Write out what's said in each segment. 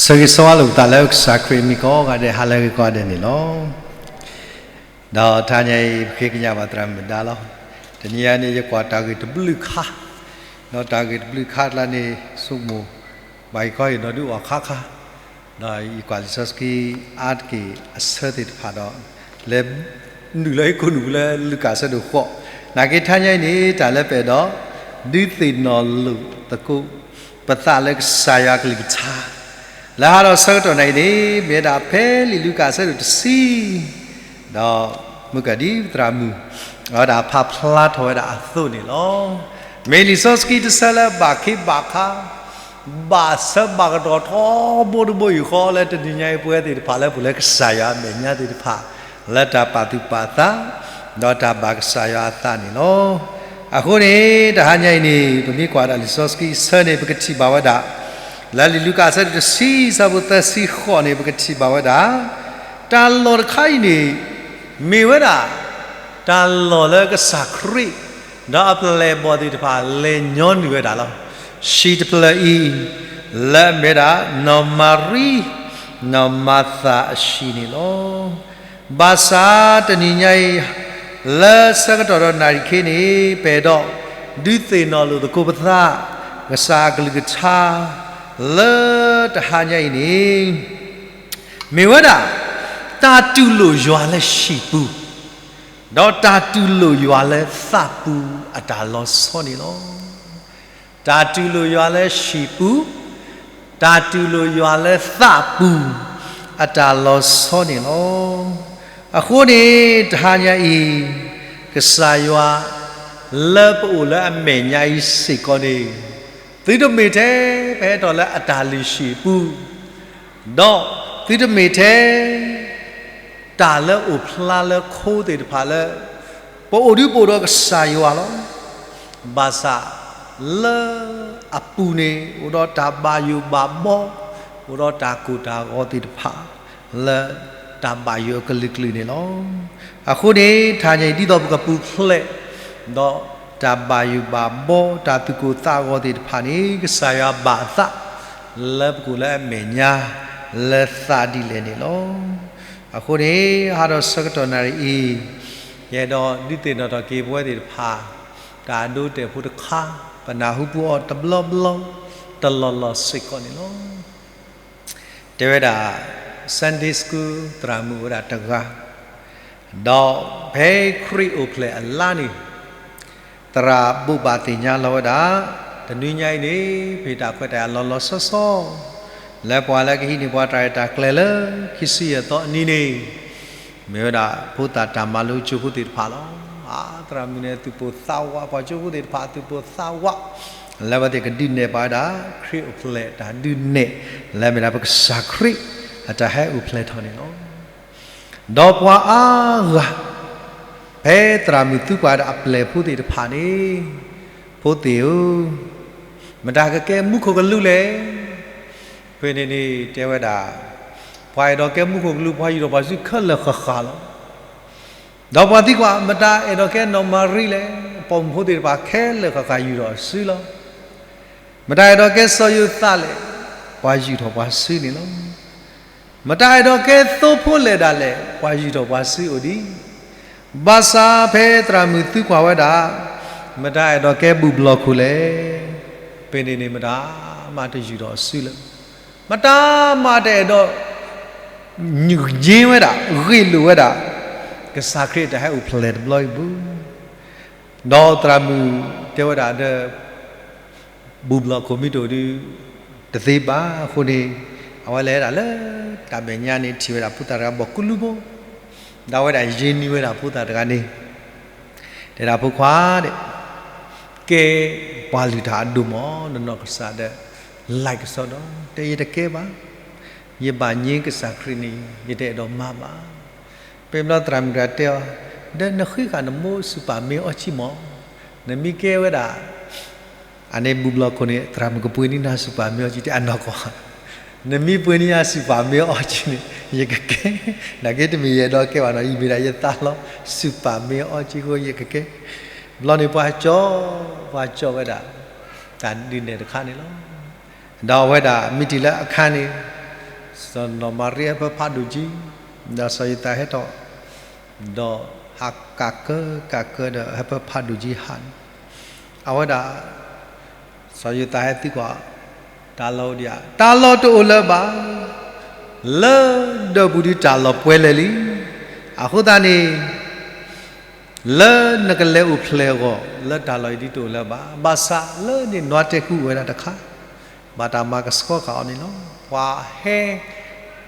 ဆၢဂ့ၤဆၢဝါလိာ်ပသးလၢကစၢ်ခရံာ်အမံၤကိးဂၤဒဲး ဟါလၢအဂ့ၤကိးဂၤဒဲးန့ၣ်လီၤ. ဒီးတဟါညါအံၤ ပဃ့ကညးဘၣ်သရၣ်မုၣ်ဒါလီၤ. တနံၤညါန့ၣ် ယကွၢ်တၢ်ဂ့ၢ်တဘျုးခါ, ဒီးတၢ်ဂ့ၢ်တဘျုးခါတကျါန့ၣ် ဆိကမိၣ် ဘၣ်ယခီယနီၢ်ဒုးအီၣ်ခါခါ, ဒီးယကွၢ်လံာ်စီဆှံအါတက့ၢ်အဆၢသ့ၣ်တဖၣ်ဒီး လဲၤနုာ်လၢယကိာ်နူာ်ပူၤလၢလူၤကၣ်အဆၢဒိၣ်ဃိး, နာ်က့တဟါညါအံၤန့ၣ် တၢ်လၢပအဲၣ်ဒိး ဒုးသ့ၣ်နီၣ်လိာ်သကိး ပသးလၢကစၢ်ယွၤအကလုၢ်ကထါ လၢဟါဒီးဆၢကတီၢ်နံၤအံၤန့ၣ် မ့ၢ်ဝဲဒၣ်ဖဲလံာ်လူၤကၣ်အဆၢဒိၣ်တဆံ, ဒီးမုၢ်ကၢ်ဒ်ပသရၣ်မုၣ် အဝဲဒၣ်ဖးဖျါထီၣ်ဝဲဒၣ်အသိးန့ၣ်လီၤ. မ့ၢ်လံာ်စီဆှံတဆၢလၢဘၣ်ခ့ဘၣ်ခါ ဘၣ်ဆၢဘၣ်ကတီၢ်ထီဘိတဘိယူၢ်ဃီလၢတနံၤညါအံၤ ပဝဲသ့ၣ်တဖၣ်လၢပအိၣ်လၢကစၢ်ယွၤအမဲာ်ညါသ့ၣ်တဖၣ် လၢတၢ်ပာ်သူၣ်ပာ်သး ဒီးတၢ်ဘၣ်ကစၢ်ယွၤအသးန့ၣ်လီၤ. အဃိန့ၣ် တဟါညါအံၤန့ၣ် ပမ့ၢ်ကွၢ်ဒၣ်လံာ်စီဆှံအဆၢန့ၣ် ပကထံၣ်ဘၣ်ဝဲဒၣ် လၢလံာ်လူၤကၣ်အဆၢဒိၣ်တဆံ အဆၢဖိသၢဆံဃိးန့ၣ် ပကထံၣ်ဘၣ်ဝဲဒၣ် တၢ်လီၢ်တခါအံၤန့ၣ် မ့ၢ်ဝဲဒၣ် တၢ်လီၢ်လၢကစၢ်ခရံာ် ဒီးအပျဲၢ်အဘီၣ်သ့ၣ်တဖၣ်လဲၤညီနုၢ်ဝဲဒၣ်လီၤ. ဟံၣ်တဖျၢၣ်အံၤ လၢအမ့ၢ်ဝဲဒၣ် နီၢ်မၤရံ နီၢ်မၤသၤအဟံၣ်န့ၣ်လီၤ. ဘၣ်ဆၣ်တနံၤညါအံၤ လၢဆၢကတီၢ်ဒီးနၣ်ရံၣ်ခဲအံၤန့ၣ် ပအဲၣ်ဒိး ဒုးသ့ၣ်နီၣ်လိာ်သကိးပသး ကစၢ်အကလုၢ်ကထါ လၢတဟါညါအံၤန့ၣ် မ့ၢ်ဝဲဒၣ် တၢ်တူၢ်လိာ်ယွၤလၢဟံၣ်ပူၤ ဒီးတၢ်တူၢ်လိာ်ယွၤလၢသးပူၤအတၢ်လီၤဆီန့ၣ်လီၤ. တၢ်တူၢ်လိာ်ယွၤလၢဟံၣ်ပူၤ, တၢ်တူၢ်လိာ်ယွၤလၢသးပူၤ အတၢ်လီၤဆီန့ၣ်လီၤ. အဃိန့ၣ် တဟါညါအံၤ ကစၢ်ယွၤ လၢပအိၣ်လၢအမဲာ်ညါအံၤစ့ၢ်ကီးန့ၣ် သုတမ့ၢ်ထဲ ပဟဲထီၣ်လၢအတၢ်လုၢ်ဟံၣ်အပူၤ, ဒီးသုတမ့ၢ်ထဲ တၢ်လၢအိၣ်ဖျါလၢခိသ့ၣ်တဖၣ်လၢ ပအိၣ်ဒုးပအိၣ်ဒီးကစၢ်ယွၤလီၤ. ဘၣ်ဆၣ်လၢအပူၤန့ၣ် အိၣ်ဒီးတၢ်ဘၣ်ယိၣ်ဘၣ်ဘီ, အိၣ်ဒီးတၢ်ကိၢ်တၢ်ဂီၤသ့ၣ်တဖၣ် လၢတၢ်ဘၣ်ယိၣ်အကလုာ်ကလုာ်န့ၣ်လီၤ. အဃိန့ၣ် တဟါညါအံၤ ဒ်သိးပကပူၤဖျဲး ဒီးတၢ်ဘၣ်ယိၣ်ဘၣ်ဘီ တၢ်သူၣ်ကိၢ်သးဂီၤသ့ၣ်တဖၣ်န့ၣ် ကစၢ်ယွၤဘၣ်အသး လၢပကအိၣ်လၢအမဲာ်ညါ လၢသးဒ်လဲၣ်န့ၣ်လီၤ. အဃိန့ၣ် ဟါဒီးဆၢကတီၢ်နၣ်ရံၣ်အံၤ ယအဲၣ်ဒိးဒုးသ့ၣ်နီၣ်ထီၣ်က့ၤပဝဲသ့ၣ်တဖၣ် တၢ်အဒိအတဲာ်ဖိတခါ, ပနၢ်ဟူပူၤအီၤတဘျီဘျီ တလီၢ်လီၢ်စ့ၢ်ကီးန့ၣ်လီၤ. တဲဝဲဒၣ် Sunday School သရၣ်မုၣ်အိၣ်ဝဲဒၣ်တဂၤ, ဒီးဖဲခရံာ်အိၣ်ဖျဲၣ်အလါန့ၣ် သရၣ်ဘိးဘၣ်သ့ၣ်ညါလီၤဝဲဒၣ်, တနွံညါအံၤန့ၣ် ဖဲတၢ်ခွဲးတၢ်ယာ်လီၤလီၤဆီဆီ လၢပှၤလၢကဟံးန့ၢ်ပှၤတၢ်ရဲၣ်တၢ်ကျဲၤလၢ ခံဆံယဲၢ်သီအနံၤန့ၣ် မ့ၢ်ဝဲဒၣ်ဖိသၣ်တၢ်မၤလိကၠိဖိသ့ၣ်တဖၣ်လီၤ. အါ သရၣ်မုၣ်န့ၣ် သူၣ်ပိၢ်သးဝး, ပှၤကၠိဖိသ့ၣ်တဖၣ်သူၣ်ပိၢ်သးဝး လၢအဝဲသ့ၣ်ကဒုးနဲၣ်ပှၤဝဲဒၣ် ခရံာ်အိၣ်ဖျဲၣ်တၢ်ဒုးနဲၣ် လၢအမ့ၢ်ဒၣ်ပကစၢ်ခရံာ် အတၢ်ဟဲအိၣ်ဖျဲၣ်ထီၣ်န့ၣ်လီၤ. ဒီးပှၤအါဂၤ ဖဲသရၣ်မုၣ်သံကွၢ်ဝဲဒၣ်အပျဲၢ်ဖိသ့ၣ်တဖၣ်န့ၣ်, ဖိသ့ၣ်ဧၢ, မတၤကကဲမူခိၣ်ကလူးလဲၣ်. ဖဲန့ၣ်န့ၣ် တဲဝဲဒၣ်, ပှၤအဲၣ်ဒိးကဲမူခိၣ်ကလူး ပှၤယူၢ်ထီၣ်ပှၤစုခဲလၢာ်ဃၣ်ဃၣ်လီၤ. ဒီးပှၤသံကွၢ် မတၤအဲၣ်ဒိးကဲနီၢ်မၤရံလဲၣ်. ပိာ်မုၣ်ဖိသ့ၣ်တဖၣ်ခဲလၢာ်ဃၣ်ဃၣ်ယူၢ်ထီၣ်စုလီၤ. မတၤအဲၣ်ဒိးကဲစီၤယိၤသးလဲၣ်. ပှၤယူၢ်ထီၣ်ပှၤစုန့ၣ်လီၤ. မတၤအဲၣ်ဒိးကဲသိဖိလဲၣ်ဒၣ်လဲၣ်. ပှၤယူၢ်ထီၣ်ပှၤစုအိၣ်ဒံး. ဘၣ်ဆၣ်ဖဲသရၣ်မုၣ်သံကွၢ်ဝဲဒၣ်, မတၤအဲၣ်ဒိးကဲဘူၣ်ဘျီၣ်ခိၣ်လဲၣ်. ဖဲန့ၣ်န့ၣ် မတၤမးတယူၢ်ထီၣ်စုလၢၤ. မတၤမးတအဲၣ်ဒိး ငြင်းဝဲဒၣ်, ဂ့ၢ်လိာ်ဝဲဒၣ် ကစၢ်ခရံာ်တၢ်ဟဲအိၣ်ဖျဲၣ်တဘျီအံၤပူၤ. ဒီးသရၣ်မုၣ်တဲဝဲဒၣ်ဒီး ဘူၣ်ဘျီၣ်ခိၣ်မ့ၢ်တအိၣ်ဒီး တသ့ဘၣ်အဃိန့ၣ်, အဝဲလဲၤဝဲဒၣ်လၢတၢ်မဲာ်ညါန့ၣ် ထံၣ်ဝဲဒၣ်ဖိသၣ်တဂၤဘီၣ်ကူလူဖိ, ဒီးအဝဲဒၣ်ယ့ၢ်နံၤဝဲဒၣ်ဖိသၣ်တဂၤန့ၣ် တဲဒၣ်ဖိခွါဒဲး, ကဲပှၤလုၢ်တၢ်အဒိၣ်မး နနီၢ်ကစၢ်ဒီး like ကစီဒီ, တဲယတကဲဘၣ်, ယဘၣ်ငြိမ်းကစၢ်ခရံာ်န့ၣ် ယတအဲၣ်ဒိးမၤဘၣ်. ဖဲဘျီသရၣ်မုၣ်တဂၤတဲအီၤ, ဒီးနဃ့ဃာ်နမိၢ်စူၢ်ပာ်မ့ၢ်အီကံမး, နမ့ၢ်ကဲဝဲဒၣ် အန့ၣ်ဘူၣ်ဘျီၣ်ခိၣ်န့ၣ် သရၣ်မုၣ်ကပှ့ၤန့ၢ်နၤစူၢ်ပာ်မ့ၢ်အီကံ တဲအနီၢ်ကီၢ်, နမ့ၢ်ပှ့ၤန့ၢ်ယၤစူၢ်ပာ်မ့ၢ်အီကံန့ၣ် ယကကဲ, နာ်က့တမ့ၢ်ယအဲၣ်ဒိးကဲဘၣ်နီၤ ယမ့ၢ်ဒၣ်ယသးလီၤ စူၢ်ပာ်မ့ၢ်အီကံအဃိယကကဲ. ဘျီန့ၣ်ပှၤကၠီ, ပှၤကၠီဝဲဒၣ် တၢ်ဒုးနဲၣ်တခါန့ၣ်လီၤ. ဒီးအဝဲဒၣ်မ့ၢ်တုၤလၢအခါန့ၣ် စီၤနီၢ်မၤရံဟဲဖၢဖးဒိၣ်ကံ, ဒီးစီၤယိၤသးဟဲထီၣ်, ဒီးဟးကးကၢကးကၢဒီးဟဲဖၢဖးဒိၣ်ကံဟးန့ၣ်, အဝဲဒၣ် စီၤယိၤသးဟဲသံကွၢ်, တၢ်လီၢ်အိၣ်ဒံးဧါ, တၢ်လီၢ်တအိၣ်လၢၤဘၣ်, လၢဒၢးပူၤဒ်တၢ်လီၢ်ပှဲၤလၢာ်လံ. အဃိသတးန့ၣ် လၢနကလဲၤအိၣ်ဖျဲၣ်အဂီၢ် လၢတၢ်လီၢ်အံၤဒ်တအိၣ်လၢၤဘၣ်, ဘၣ်ဆၣ်လၢန့ၣ်နွားတဲာ်ကူဝဲဒၣ်တခါ, ဘၣ်တၢ်မၤကဆှီဃာ်အီၤန့ၣ်လီၤ. ပှၤဟဲ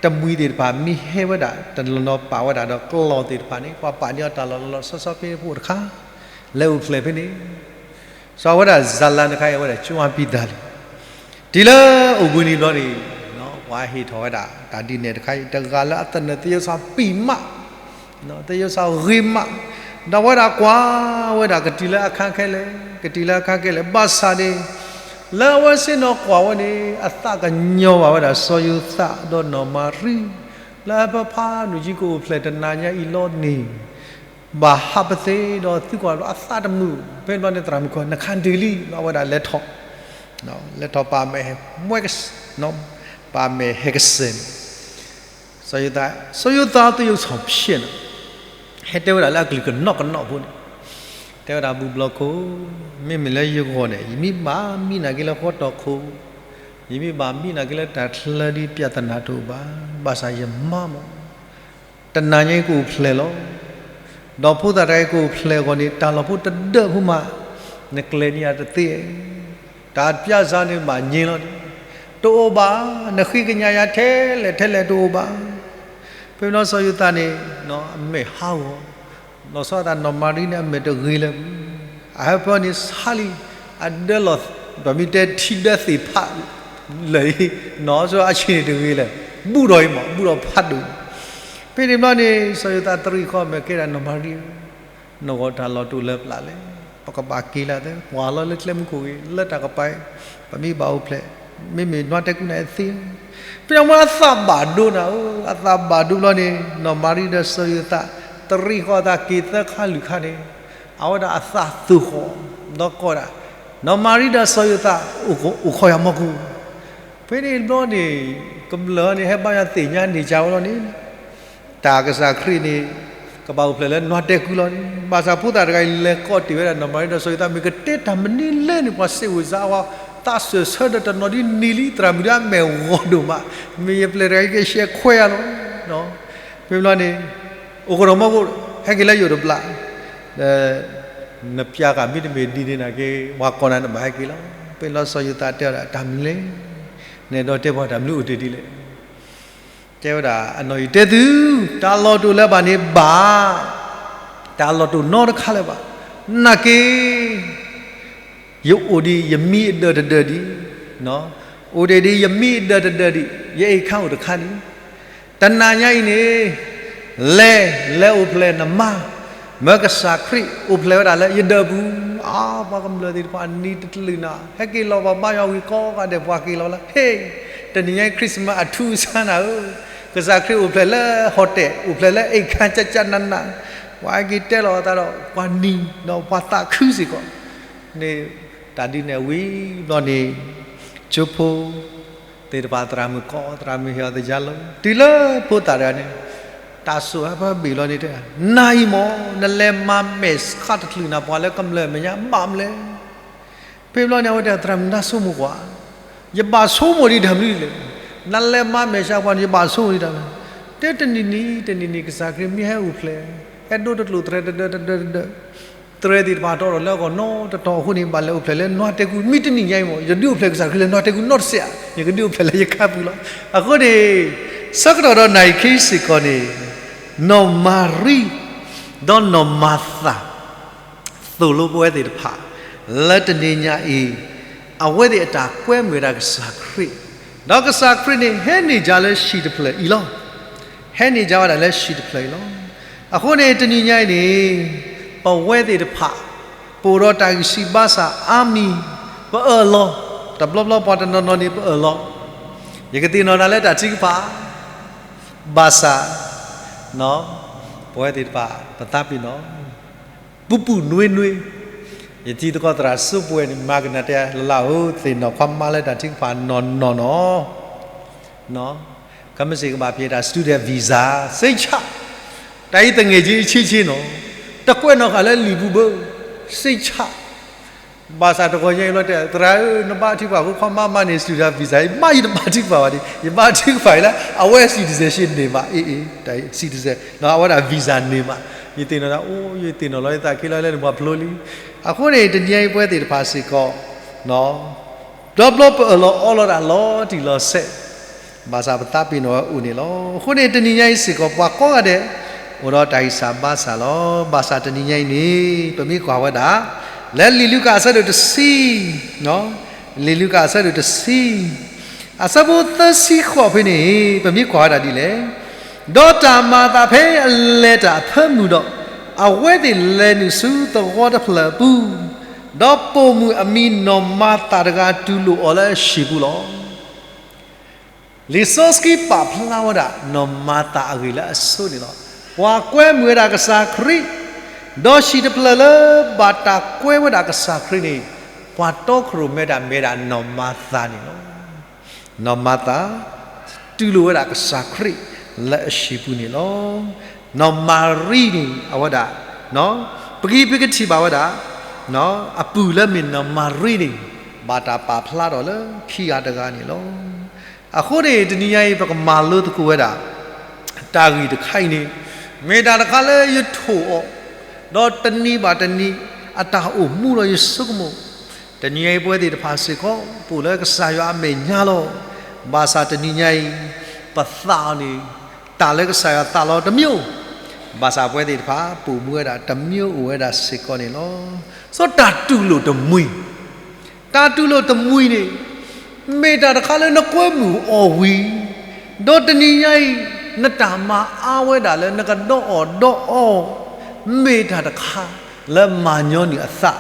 တမှံၤသ့ၣ်တဖၣ် မ့ၢ်ဟဲဝဲဒၣ် တနီၤနီၤပာ်ဝဲဒၣ်ဒီးကျီၢ်သ့ၣ်တဖၣ်န့ၣ် ပှၤပာ်န့ၢ်အီၤတၢ်လီၢ်လီၤလီၤဆီဆီဖဲန့ၣ်ဖိတခါ, လဲၤအိၣ်ဖျဲၣ်ဖဲန့ၣ် စီၤဝဲဒၣ်စၤလၤတခါအံၤ အဝဲဒၣ်ကၠွပံသးလံ, တုၤလၢအိၣ်ဘှံးနံၤဘျီန့ၣ်, ပှၤဟ့ၣ်ထီၣ်ဝဲဒၣ် တၢ်ဒ်န့ၣ်တခါအံၤ တဂၤလၢအသနၢၣ်သယိၣ်စၢ်ပံာ်မး, သယိၣ်စၢ်ဂ့ၤမး, ဒီးဝဲဒၣ်ကွၢ်ဝဲဒၣ်ကတုၤလၢအခါခဲလၢာ်, ကတုၤလၢအခါခဲလၢာ်, ဘၣ်ဆၣ်န့ၣ် လၢအဝဲသ့ၣ်နီၢ်ကွၢ်ဝဲန့ၣ် အသးကညီၤဘၣ်ဝဲဒၣ်စီၤယိၤသးဒီးနီၢ်မၤရံ, လၢအဖၢဖးဒိၣ်ကံကအိၣ်ဖျဲၣ်တနၤညါအံၤလီၤန့ၣ် ဘၣ်ဟးပသ့ဒီးသံကွၢ်လီၤအသးတမုာ်, ဖဲန့ၣ်ဘျီန့ၣ်သရၣ်မုၣ်ကီၢ် နခါဒုးလံ, အဝဲဒၣ်လဲၤထီၣ်, လဲၤထီၣ်ပာ်မဲာ်ဟဲမွဲက, ပာ်မဲာ်ဟဲကစဲၤန့ၣ်, စီၤယိၤသး, စီၤယိၤသးသယိၣ်စီၣ်ဖျဲးန့ၣ်, ဟဲတဲဝဲဒၣ်လၢအကလုၢ်ကနီၣ်ကနီၣ်ဖိန့ၣ်, တဲဝဲဒၣ် ဘူၣ်ဘျီၣ်ခိၣ်, မ့မ့ၢ်လၢယဂီၢ်န့ၣ် ယမ့ၢ်ဘၣ်မံနၤက့ၤလၢဃီတီၢ်ခိၣ်, ယမ့ၢ်ဘၣ်မံနၤက့ၤလၢတၢ်ချၢဒ်ပျၢ်သနာ်တအိၣ်ဘၣ်, ဘၣ်ဆၣ်ယမါမး တနၤညါအံၤကအိၣ်ဖျဲၣ်လီၤ. ဒီးဖိသၣ်တဂၤအံၤကအိၣ်ဖျဲၣ်အဂီၢ်န့ၣ် တၢ်လီၢ်ဖိတဒၢးဖိမး, နကျဲၤန့ၢ်ယၤတသ့, တၢ်ပျၢ်စၢ်န့ၣ်ဘၣ်ညါလီၤန့ၣ်, တအိၣ်ဘၣ်, နဃ့ကညးယၤထဲလဲၣ်ထဲလဲၣ်တအိၣ်ဘၣ်. ဖဲဘျီစီၤယိၤသးန့ၣ် အမဲာ်ဟးဂီၤ, လီၤဆီဒၣ်တၢ်နီၢ်မၤရံန့ၣ် အမဲာ်တဂ့ၤလၢၤ, အဟၢဖၢန့ၣ်ဆါလံ, အဒၢလီၤ, ပမ့ၢ်တဲထံဒၢသ့ၣ်ဖးလၢာ်အံၤ, နီၢ်ဆိအဆံးန့ၣ်တဂ့ၤလၢၤ, ဘူၣ်ထီၣ်အံၤမး ဘူၣ်ထီၣ်ဖးဒိၣ်. ဖဲန့ၣ်ဘျီန့ၣ် စီၤယိၤသးတရံးဃီအမဲာ်ကဲဒၣ်နီၢ်မၤရံဧၢ, နဂီၢ်တၢ်လီၢ်တအိၣ်လၢၤပျၢ်လဲၣ်, ပကဘၣ်က့ၤလၢ်သၢ, ကွၢ်လီၤလၢကျဲမုၢ်ခိၣ်ဂ့ၤ လၢတၢ်ကပၤအံၤ, ပမ့ၢ်ဘၣ်အိၣ်ဖျဲၣ်, မ့မ့ၢ်နွားတဲာ်ကူနၤအသ့, ဖဲန့ၣ်မ့ၢ်အသးဘၣ်ဒိနၤဧၢ, အသးဘၣ်ဒိဘျီန့ၣ် နီၢ်မၤရံဒီးစီၤယိၤသး တရံးဃီအသးက့ၤသၢခါလွံၢ်ခါန့ၣ်, အဝဲဒၣ်အသးသူၣ်ဃီၣ်, ဒီးကိးဒၣ်, နီၢ်မၤရံဒီးစီၤယိၤသး အိၣ်ခိးယၤမီၢ်ကိၢ်, ဖဲန့ၣ်ဘျီန့ၣ် ကမျၢၢ်န့ၣ် ဟဲဘါယွၤသ့ၣ်ညါန့ၢ်ကဝဲလီၤန့ၣ် တၢ်ကစၢ်ခရံာ်န့ၣ် ကဘၣ်အိၣ်ဖျဲၣ်လၢနွားတဲာ်ကူလီၤန့ၣ်, ဘၣ်ဆၣ်ဖိသၣ်တဂၤအံၤလဲၤကိးတ့ၢ်ဝဲဒၣ်နီၢ်မၤရံဒီးစီၤယိၤသး မ့ၢ်ကတဲတၢ်မနုၤလဲၣ်န့ၣ် ပှၤစံးဝဲစါဝဲ, သးစၢၢ်ဆၢဒီးတနီၤဒ်န့ၣ်လံ, သရၣ်မုၣ်ဒီးအမဲာ်ဂီၤဒိၣ်မး, မ့ၢ်ယပျဲၢ်တဂၤအံၤကဆဲးခွဲးယၤလီၤ. ဖဲဘျီန့ၣ် အိၣ်ခိးထီၣ်မီၢ်ကိၢ်, ဟဲက့ၤလၢယအိၣ်တဘျီ, ဒီး နပျၢ်ဃာ်မ့တမ့ၢ်ဒ်န့ၣ်နာ်က့ ပှၤကိးနၤနဘၣ်ဟဲက့ၤလီၤ. ဖဲလီၤစီၤယိၤသးတဲဝဲဒၣ် တၢ်မနုၤလဲၣ်, နဲဒိးတဲပှၤတၢ်မနုၤအိၣ်တ့ၢ်ဒ်လဲၣ်. တဲဝဲဒၣ် အနီၢ်အံၤတဲသု, တၢ်လီၢ်တအိၣ်လၢၤဘၣ်န့ၣ်ဘၣ်, တၢ်လီၢ်တအိၣ်နီတခါလၢၤဘၣ်, နာ်က့ ယအိၣ်ဒံးယမံအဒၢးတဒၢးဒံး, အိၣ်ဒံးဒံးယမံအဒၢးတဒၢးဒံး, ယအိမ်ခန်းအိၣ်တခါဒံး, တနၤညါအံၤန့ၣ် လဲၤ, လဲၤအိၣ်ဖျဲၣ်နမါ, မၢကစၢ်ခရံာ်အိၣ်ဖျဲၣ်ဝဲဒၣ်လၢယဒၢးပူၤ, အါ ပှၤကမျၢၢ်သ့ၣ်တဖၣ်နံၤတကလုာ်နၤ, ဟဲက့ၤလီၤပှၤဘါယွၤဝံၤကိးဂၤဒဲးပှၤက့ၤလီၤလၢ, ဟ့ၣ်, တနံၤညါအံၤ Christmas အထူးအဆန်းနၤဧၢ, ကစၢ်ခရံာ်အိၣ်ဖျဲၣ်လၢ hotel, အိၣ်ဖျဲၣ်လၢ အိမ်ခန်း ကၠၢ်ကၠၢ်နးနး, ပှၤဟဲက့ၤတဲလီၤအသးဒီး ပှၤနံၤဒီးပှၤသးခုစ့ၢ်ကီး န့ၣ်တၢ်ဒ်န့ၣ်ဝံၤဘျီန့ၣ် ကၠိဖိသ့ၣ်တဖၣ်သရၣ်မုၣ်ကိး သရၣ်မုၣ်ဟ့ၣ်အီၤသယါလီၤ, တုၤလၢဖိသၣ်တဂၤန့ၣ် တၢ်စိၣ်ဟဲဖးဘ့ၣ်လီၤန့ၣ်တဲ, နၤအံၤမ့ၢ် နလဲၤမၤမဲာ်ဆှးတချုးနၤပှၤလၢကမျၢၢ်မဲာ်ညါဘၣ်မနုၤလဲၣ်. ဖဲဘျီန့ၣ် အဝဲတဲ သရၣ်မုၣ်နဆိကမိၣ်ကွၢ်, ယဘၣ်ဆိကမိၣ်ဒံးတၢ်မနုၤလဲၣ်, နလဲၤမၤမဲာ်ဆှးပှၤန့ၣ် ယဘၣ်ဆိကမိၣ်ဒံးတၢ်မနုၤ, တဲတနံၤနံၤ တနံၤနံၤ ကစၢ်ခရံာ်မ့ၢ်ဟဲအိၣ်ဖျဲၣ်, ဟဲဒိတကျိာ်တြဲၤတဒၢတဒၢတဒၢ တြဲၤသ့ၣ်တဖၣ်တီဒီးလၢအဂီၢ်နီတတီၤအဃိန့ၣ် ဘၣ်လဲၤအိၣ်ဖျဲၣ်လၢနွားတဲာ်ကူ, မ့ၢ်တနံၤညါအံၤမ့ၢ် ယဒုးအိၣ်ဖျဲၣ်ကစၢ်ခရံာ်လၢနွားတဲာ်ကူနီတစဲးဧါ, ယကဒုးအိၣ်ဖျဲၣ်လၢယခါပူၤလီၤ. အဃိန့ၣ် ဆၢကတီၢ်ဒီးနၢ်အံၤခံစ့ၢ်ကီးန့ၣ် နီၢ်မၤရံ ဒီးနီၢ်မၤသၤ သိၣ်လိပဝဲသ့ၣ်တဖၣ် လၢတနံၤညါအံၤ အဝဲသ့ၣ်အတၢ်ကွဲမုာ်ဝဲဒၣ်ကစၢ်ခရံာ်, ဒီးကစၢ်ခရံာ်န့ၣ် ဟဲန့ၢ်ကၢ်လၢဟံၣ်တဖျၢၣ်အံၤလီၤ. ဟဲန့ၢ်ကၢ်ဝဲဒၣ်လၢဟံၣ်တဖျၢၣ်အံၤလီၤ. အဃိန့ၣ် တနံၤညါအံၤန့ၣ် ပဝဲသ့ၣ်တဖၣ် ပအိၣ်ဒီးတၢ်ဂံၢ်စၢ်ဘါစၢ်အါမံၤ ပအၢၣ်လီၤ, တဘျီဘျီပှၤတနီၤနီၤန့ၣ် ပအၢၣ်လီၤ, ယကသ့ၣ်နီၣ်နၤလၢတၢ်ထုကဖၣ် ဘၣ်ဆၣ် ပဝဲသ့ၣ်တဖၣ် ပသးပ့ၤနီၣ် ပူၤပူၤနွံနွံ, ယထံၣ်သကိးသရၣ်စိပှဲၤန့ၣ် မၤကနၣ်တဲလၢ်လၢ်ဧၢ, သ့ၣ်နီၣ်ခွါမါလၢတၢ်ထုကဖၣ်နီၢ်နီၢ်နီၢ်, ကမ့ၢ်စ့ၢ်ကဘၣ်ဖဲးတၢ် student visa စ့ၢ်ဆၣ်, တၢ်အံၤသငဲၢ်က့ဆ့ဆ့နီၤ, တကွဲးနီၣ်ဃာ်လၢလံာ်ပူၤဘၣ်, စ့ၢ်ဆၣ်, ဘၣ်ဆၣ်တဂီၤညါအံၤဘျီတဲ သရၣ်ဧၢ နဘါထုကဖၣ်အဃိ ခီမါမါန့ၣ် student visa အံၤ မ့ၢ်ယတဘါထုကဖၣ်ဘၣ်န့ၣ် ယဘါထုကဖၣ်အံၤလၢ အဝဲ citizenship န့ၢ်မး အ့ၣ်အ့ၣ် တၢ် citizen နီၤ အဝဲဒၣ် visa န့ၢ်မး, ယသ့ၣ်နီၣ်ဒၣ် အိၣ် ယသ့ၣ်နီၣ်လီၤယသးခံလီၤလၢနပှၤဖျိလံ, အဃိန့ၣ် တနံၤညါအံၤပဝဲသ့ၣ်တဖၣ်စ့ၢ်ကီး ဒီဘျီပအၢၣ်လီၤအီလီၤဒၣ်လီၤတံၢ်လီၤဆဲး, ဘၣ်ဆၣ်ပသးပ့ၤနီၣ်ဝဲအိၣ်န့ၣ်လီၤ. အဃိန့ၣ် တနံၤညါအံၤစ့ၢ်ကီး ပှၤကိးဂၤဒဲး အိၣ်ဒီးတၢ်ဂံၢ်စၢ်ဘါစၢ်လီၤ. ဘၣ်ဆၣ်တနံၤညါအံၤန့ၣ် ပမ့ၢ်ကွၢ်ဝဲဒၣ် လၢလံာ်လူၤကၣ်အဆၢဒိၣ်တဆံ, လံာ်လူၤကၣ်အဆၢဒိၣ်တဆံ အဆၢဖိသၢဆံဃိးဖဲန့ၣ် ပမ့ၢ်ကွၢ်ဝဲဒၣ်ဒ်လဲၣ်, ဒီးတၢ်မၤအသးဖဲအလဲၤတၢ်အဖၢမုၢ်ဒီး အဝဲသ့ၣ်လဲၤနုာ်ဆူသဝီတဖျၢၣ်အပူၤ, ဒီးပိာ်မုၣ်အမံၤနီၢ်မၤသၤတဂၤတူၢ်လိာ်အီၤလၢအဟံၣ်ပူၤလီၤ. လံာ်စီဆှံပာ်ဖျါဝဲဒၣ် နီၢ်မၤသၤအဂ့ၢ်လၢအဆိန့ၣ်လီၤ. ပှၤကွဲမုာ်ဝဲဒၣ်ကစၢ်ခရံာ်, ဒီးဟံၣ်တဖျၢၣ်လၢဘၣ်တၢ်ကွဲဝဲဒၣ်ကစၢ်ခရံာ်န့ၣ် ပှၤတီခိၣ်ရိၣ်မဲတၢ်မ့ၢ်ဝဲဒၣ်နီၢ်မၤသၤန့ၣ်လီၤ. နီၢ်မၤသၤ တူၢ်လိာ်ဝဲဒၣ်ကစၢ်ခရံာ်လၢအဟံၣ်ပူၤန့ၣ်လီၤ. နီၢ်မၤရံန့ၣ် အဝဲဒၣ် ပကဟံးပကထံၣ်ဘၣ်ဝဲဒၣ် အပုၢ်လၢမ့ၢ်နီၢ်မၤရံန့ၣ် ဘၣ်တၢ်ပာ်ဖျါထီၣ်လၢခံဂၤတဂၤန့ၣ်လီၤ. အဃိန့ၣ် တနံၤညါအံၤ ပကမၤလိသကိးဝဲဒၣ် တၢ်ဂ့ၢ်တခါအံၤန့ၣ် မ့ၢ်တၢ်တခါလၢယထိၣ်အီၤ ဒီးတနံၤဘၣ်တနံၤ အတၢ်အိၣ်မူဒီးယဆိကမိၣ် တနံၤညါအံၤပဝဲသ့ၣ်တဖၣ်စ့ၢ်ကီး ပအိၣ်လၢကစၢ်ယွၤအမဲာ်ညါလီၤ. ဘၣ်ဆၣ်တနံၤညါအံၤ ပသးအီၤန့ၣ် တၢ်လၢကစၢ်ယွၤသးလီၤတမံၤ, ဘၣ်ဆၣ်ပဝဲသ့ၣ်တဖၣ် ပိာ်မူဝဲဒၣ်တမံၤအိၣ်ဝဲဒၣ်စ့ၢ်ကီးန့ၣ်လီၤ. စီၤတၢ်တူၢ်လိာ်တမှံၤ တၢ်တူၢ်လိာ်တမှံၤန့ၣ် မ့ၢ်တၢ်တခါလၢနကွဲမုာ်အီၤဝံၤ ဒီးတနံၤညါအံၤ နတၢ်မၤအါဝဲဒၣ်လၢနကဒီအီၣ်ဒီအီ မ့ၢ်တၢ်တခါလၢမၤညီနုၢ်အသး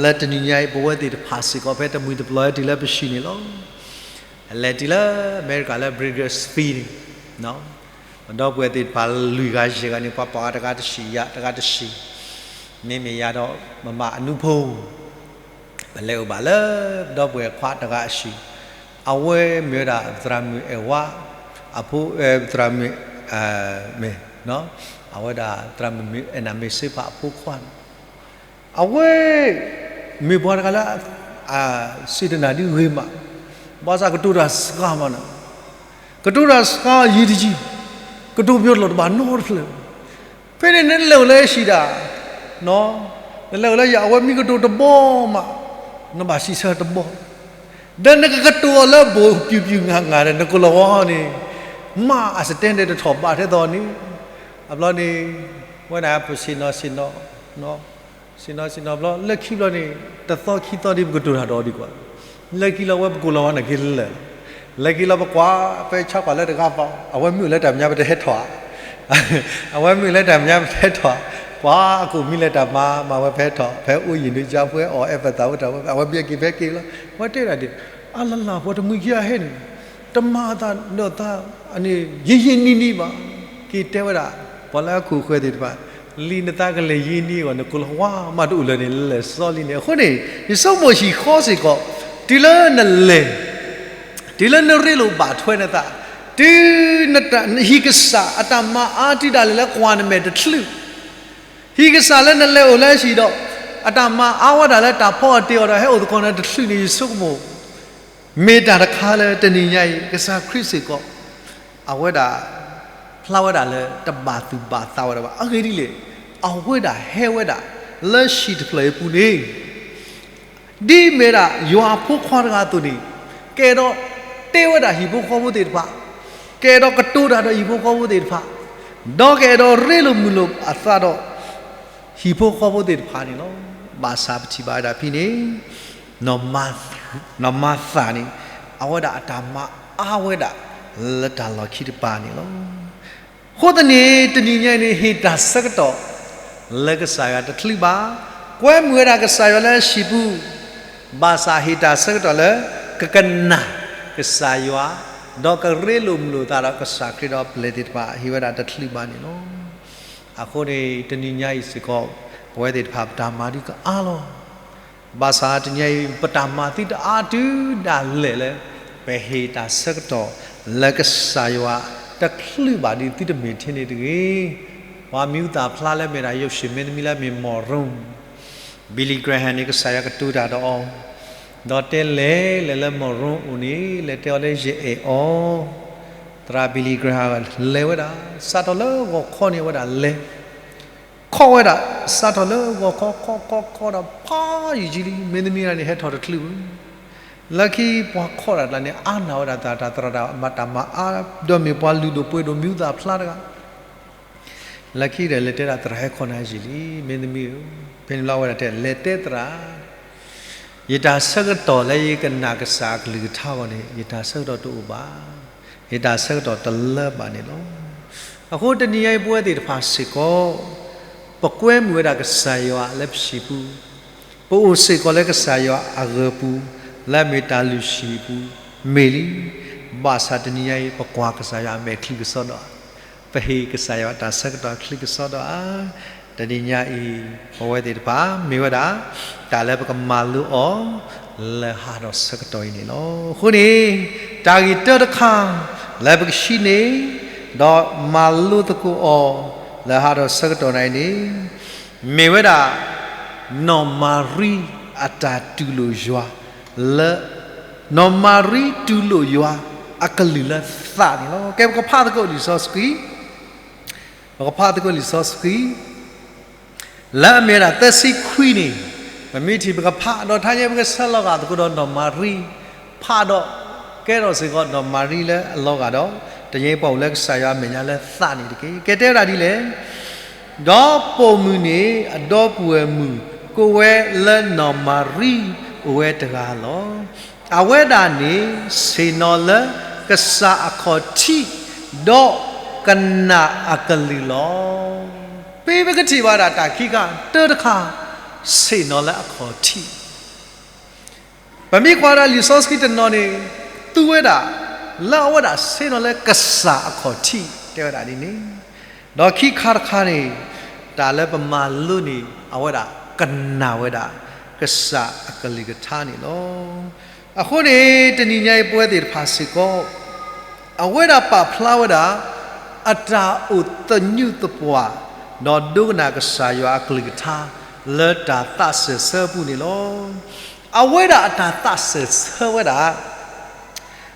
လၢတနံၤညါအံၤ ပဝဲသ့ၣ်တဖၣ်စ့ၢ်ကီး ဖဲတမှံၤတပျီၤတုၤလၢပဟံၣ်န့ၣ်လီၤ. လဲၤတုၤလၢအမဲရကၤလၢ Bakersfield န့ၣ် ဒီပုၢ်ဝဲၢ်သ့ၣ်တဖၣ်လွံၢ်ဂၤယဲၢ်ဂၤန့ၣ် ပှၤပာ်အီၤတဂၤတဆံး ယၤတဂၤတဆံး, မ့မ့ၢ်ယၤဒီး မမၤအနူဖိ ပလဲၤအိၣ်ဘၣ်လၢ ဒီပုၢ်ဝဲၢ်ခွါတဂၤအဟံၣ်, အဝဲမ့ၢ်ဝဲဒၣ် သရၣ်မုၣ်အဲၣ်ဝါ အဖိ, သရၣ်မုၣ် မ့ၢ် အဝဲဒၣ် သရၣ်မုၣ်အဲၣ်နၤမ့ၢ်စ့ဖးအဖိခွါန့ၣ်, အဝဲ မ့ၢ်ပှၤတဂၤလၢ အစံးတနၢ်ဒ်ဂ့ၤမး, ဘၣ်ဆၣ်ကတိၤတၢ်စှၤမးနီၤ, ကတိၤတၢ်စှၤယံာ်တယံာ်, ကတိၤပယီၤလီၤတဘၣ်နီတဖျၢၣ်, ဖဲန့ၣ်နလဲၤအိၣ်လၢဟံၣ်ဒၣ်, နလဲၤအိၣ်လၢဟံၣ် အဝဲမ့ၢ်ကတိၤတဘီမး, နဘၣ်စံးဆၢတဘီ, ဒီးနကကတိၤအီၤလၢဘိးပျုၤပျုၤငါငါဒီး နကလီၤဝါန့ၣ်, မ့ၢ်အစတဲဒဲးတထီၣ်ဘးထဲသိးန့ၣ်, အဘျီန့ၣ် ဝဲဒၣ်ပဆ့ၣ်နီၤဆ့ၣ်နီၤ ဆ့ၣ်နီၤဆ့ၣ်နီၤဘျီ လၢခံဘျီန့ၣ် တသီခံသီဒ်ပကတိၤတၢ်ဒီးဒ်ကွၢ်, လၢခံလီၤဝဲပကိးလီၤဝါန့ၣ်က့လၢာ်လီၤ, လၢခံလီၤပကွၢ် ဖဲဆါကွၢ်လၢတဂၤပာ် အဝဲမ့ၢ်အိၣ်လၢတၢ်မဲာ်ညါပတဟဲထီၣ်ဧါ, အဝဲမ့ၢ်အိၣ်လၢတၢ်မဲာ်ညါပတဟဲထီၣ်, ပှၤအကိၣ်မံလၢတၢ်မၤ မၤဝဲပဟဲထီၣ် ဖဲအိၣ်ယံၤဒုးကၢဖဲအီၣ်အဲၣ်ပသးဝဲတၢ်ဝဲ အဝဲဘၣ်က့ၤဖဲက့ၤလီၤ, အဝဲတဲဒၣ်ဒ် အလလၢ်ပှၤတမှံၤခံဂၤဟဲန့ၣ် တမၤအသးဒီးသး ယံာ်ယံာ်နံၤနံၤဘၣ်, က့ၤတဲဝဲဒၣ် ပှၤလၢအခိၣ်ဃၢၤသ့ၣ်တဖၣ်, လံနသးကလဲၤယံာ်နံၤအဂီၢ် နကိးလီၤဝါမးတအိၣ်လၢၤန့ၣ် လဲၤစီလံန့ၣ်, အဃိန့ၣ် ယဆိကမိၣ်ဟံၣ်ဃီစ့ၢ်ကီး တုၤလၢနလဲၤ တုၤလၢနရ့လိာ်ဘၣ်ထွဲနသး, တုၤနဟံၣ်ကစၢ်အတၢ်မၤအါတုၤဒၣ်လဲာ်လၢကွၢ်နမဲာ်တချုး, ဟံၣ်ကစၢ်လၢနလဲၤအိၣ်လၢဟံၣ်ဒီး အတၢ်မၤအါဝဲဒၣ်လၢတၢ်ဖီအီၣ်တ့ၤအီၣ်ဒီး ဟဲအိၣ်သကိးနၤတချုးန့ၣ် ယဆိကမိၣ် မ့ၢ်တၢ်တခါလၢတနံၤညါအံၤ ကစၢ်ခရံာ်စ့ၢ်ကီး အဝဲဒၣ် ဖျါဝဲဒၣ်လၢတဘၣ်သူၣ်ဘၣ်သးဝဲဒၣ်ဘၣ်. အဂ့ၢ်ဒ်လဲၣ်, အဝဲဒၣ်ဟဲဝဲဒၣ်လၢဟံၣ်တဖျၢၣ်အံၤအပူၤန့ၣ် ဒ်မ့ၢ်ဒၣ်ယွၤအဖိခွါတဂၤအသိးန့ၣ်, ကအဲၣ်ဒိးတဲဝဲဒၣ်ဟံၣ်ဖိဃီဖိသ့ၣ်တဖၣ်, ကအဲၣ်ဒိးကတိၤတၢ်ဒီးဟံၣ်ဖိဃီဖိသ့ၣ်တဖၣ်, ဒီးကအဲၣ်ဒိးရ့လိာ်မုာ်လိာ်အသးဒီး ဟံၣ်ဖိဃီဖိသ့ၣ်တဖၣ်န့ၣ်လီၤ. ဘၣ်ဆၣ်ပထံၣ်ဘၣ်ဝဲဒၣ်ဖဲန့ၣ် နီၢ်မၤသၤန့ၣ် အဝဲဒၣ်အတၢ်မၤအါဝဲဒၣ်လၢတၢ်လီၢ်ခံတပၤန့ၣ်လီၤ. အဃိသတးန့ၣ် တနံၤညါအံၤန့ၣ် ဟ့ၣ်တၢ်ဆၢကတီၢ်လၢကစၢ်ယွၤတချုးဘၣ်, ကွဲမုာ်ဝဲဒၣ်ကစၢ်ယွၤလၢဟံၣ်ပူၤ, ဘၣ်ဆၣ်ဟ့ၣ်တၢ်ဆၢကတီၢ်လၢ ကကနၣ်ကစၢ်ယွၤ, ဒီးကရ့လိာ်မုာ်လိာ်သးဒီးကစၢ်ခရံာ်ဒီးပျဲၢ်သ့ၣ်တဖၣ် ဟ့ၣ်ဝဲဒၣ်တချုးဘၣ်န့ၣ်လီၤ. အဃိန့ၣ် တနံၤညါအံၤစ့ၢ်ကီး ပဝဲသ့ၣ်တဖၣ်ပတၢ်မၤဒုးကအါလီၤ. ဘၣ်ဆၣ်တနံၤညါအံၤ ပတၢ်မၤသုတအါတုၤဒၣ်လဲာ်လၢ ပဟ့ၣ်တၢ်ဆၢကတီၢ်လၢကစၢ်ယွၤတချုးဘၣ်ဒီး သုတမ့ၢ်ထဲန့ၣ်တဂ့ၤ. ပှၤမံၤဟူသၣ်ဖျါလၢမ့ၢ်ဒၣ် ယိၤၡ့ၣ်မ့တမံၤလၢအမ့ၢ် Maureen, Billy Graham န့ၣ် ကစၢ်ယွၤကတိၤတၢ်ဒီးအီၤ, ဒီးတဲလဲၤလဲၤလၢ Maureen အိၣ်န့ၣ် လဲၤတဲအီၤလၢယအဲၣ်အီၤ. သရၣ် Billy Graham လဲၤဝဲဒၣ်, စးထီၣ်လၢဂီၤခီန့ၣ် အဝဲဒၣ်လဲၤ ခိးဝဲဒၣ်, စးထီၣ်လၢဂီၤခီ ခိးခိးခိးဒီး ဖးယံာ်လံ, မ့တမံၤန့ၣ် ဟဲထီၣ်တချုးဘၣ်. လၢခံပှၤခိးတၢ်ကျါန့ၣ် အါန့ၢ်ဝဲဒၣ်တၢ် တၢ်သရၣ်တၢ်မၤအါ, ဒီးမ့ၢ်ပှၤလုၢ်ဒိၣ်ပှ့ၤဒိၣ်မံၤဟူသၣ်ဖျါတဂၤ. လၢခံဒီး လဲၤတဲဒၣ် သရၣ် ဟဲခိးနၤယံာ်လံ, မ့တမံၤဧၢ. ဖဲန့ၣ်လီၤအဝဲဒၣ်တဲ လဲၤတဲသရၣ်, ယတၢ်ဆၢကတီၢ်လၢယကနၣ်ကစၢ်အကလုၢ်ကထါအဂီၢ်န့ၣ် ယတၢ်ဆၢကတီၢ်တအိၣ်ဘၣ်, ယတၢ်ဆၢကတီၢ်တလၢဘၣ်န့ၣ်လီၤ. အဃိတနံၤညါအံၤ ပဝဲသ့ၣ်တဖၣ်စ့ၢ်ကီး ပကွဲမုာ်ဝဲဒၣ်ကစၢ်ယွၤလၢပဟံၣ်ပူၤ, ပအိၣ်စ့ၢ်ကီးလၢကစၢ်ယွၤအဂီၤပူၤ, လၢအမ့ၢ်တၢ်လုၢ်ဟံၣ်ပူၤ မ့ၢ်လံ. ဘၣ်ဆၣ်တနံၤညါအံၤ ပကွၢ်ကစၢ်ယွၤအမဲာ်ချံကစီဒီဧါ, ပဟ့ၣ်ကစၢ်ယွၤတၢ်ဆၢကတီၢ်ချံကစီဒီဧါ. တနံၤညါအံၤ ပဝဲသ့ၣ်တဖၣ် မ့ၢ်ဝဲဒၣ် တၢ်လၢပကမၤလိအီၤ လၢဟးထီၣ်ဆၢကတီၢ်အံၤန့ၣ်လီၤ. အဃိန့ၣ် တၢ်ဂ့ၢ်တၢတခါ လၢပကဟံးန့ၢ် ဒီးမၤလိသကိးအီၤ လၢဟးထီၣ်ဆၢကတီၢ်နၤအံၤန့ၣ် မ့ၢ်ဝဲဒၣ် နီၢ်မၤရံအတၢ်တူၢ်လိာ်ယွၤ လၢ နီၢ်မၤရံတူၢ်လိာ်ယွၤအကလုၢ်လၢသးန့ၣ်လီၤ. ကဲ ပကဖးသကိးလံာ်စီဆှံ, ပကဖးသကိးလံာ်စီဆှံ လၢအမ့ၢ်ဝဲဒၣ်သၢဆံခွံန့ၣ်, ပမ့ၢ်ထံၣ်ပကဖးဒီး တဟါညါပကဆၢလီၤဂာ်သကိးဒီးနီၢ်မၤရံ, ဖးဒီးကဲထီၣ်စ့ၢ်ကီးနီၢ်မၤရံလၢအလီၤဂာ်ဒီး တနံၤအံၤပှၤအိၣ်လၢကစၢ်ယွၤအမဲာ်ညါလၢသးန့ၣ်တက့ၢ်. ကဲတဲဝဲဒၣ်ဒ်လဲၣ်, ဒီးပိာ်မုၣ်န့ၣ် အဒီပုၢ်ဝဲၢ်မုၣ်ကိးဝဲလၢနီၢ်မၤရံအိၣ်ဝဲတဂၤလီၤ. အဝဲဒၣ်န့ၣ် ဆ့ၣ်နီၤလၢကစၢ်အခီၣ်ထံး, ဒီးကနၣ်အကလုၢ်လီၤ. ဖဲပကထံၣ်ဘၣ်ဒၣ်တၢ်ခံခါတၢတခါ, ဆ့ၣ်နီၤလၢအခီၣ်ထံး ပမ့ၢ်ကွၢ်ဒၣ်လံာ်စီဆှံတနီၤန့ၣ် သူဝဲဒၣ် လၢအဝဲဒၣ်ဆ့ၣ်နီၤလၢကစၢ်အခီၣ်ထံး တဲဝဲဒၣ်ဒ်န့ၣ်, ဒီးခံခါတခါန့ၣ် တၢ်လၢပမၤလိန့ၣ် အဝဲဒၣ်ကနၣ်ဝဲဒၣ် ကစၢ်အကလုၢ်ကထါန့ၣ်လီၤ. အဃိန့ၣ် တနံၤညါအံၤပဝဲသ့ၣ်တဖၣ်စ့ၢ်ကီး အဝဲဒၣ်ပာ်ဖျါဝဲဒၣ် အတၢ်အိၣ်သညူးသပှၢ် ဒီးဒိကနၣ်ကစၢ်ယွၤအကလုၢ်ကထါ လၢတၢ်သးစၢၢ်ဆၢအပူၤန့ၣ်လီၤ. အဝဲဒၣ်အတၢ်သးစၢၢ်ဆၢဝဲဒၣ်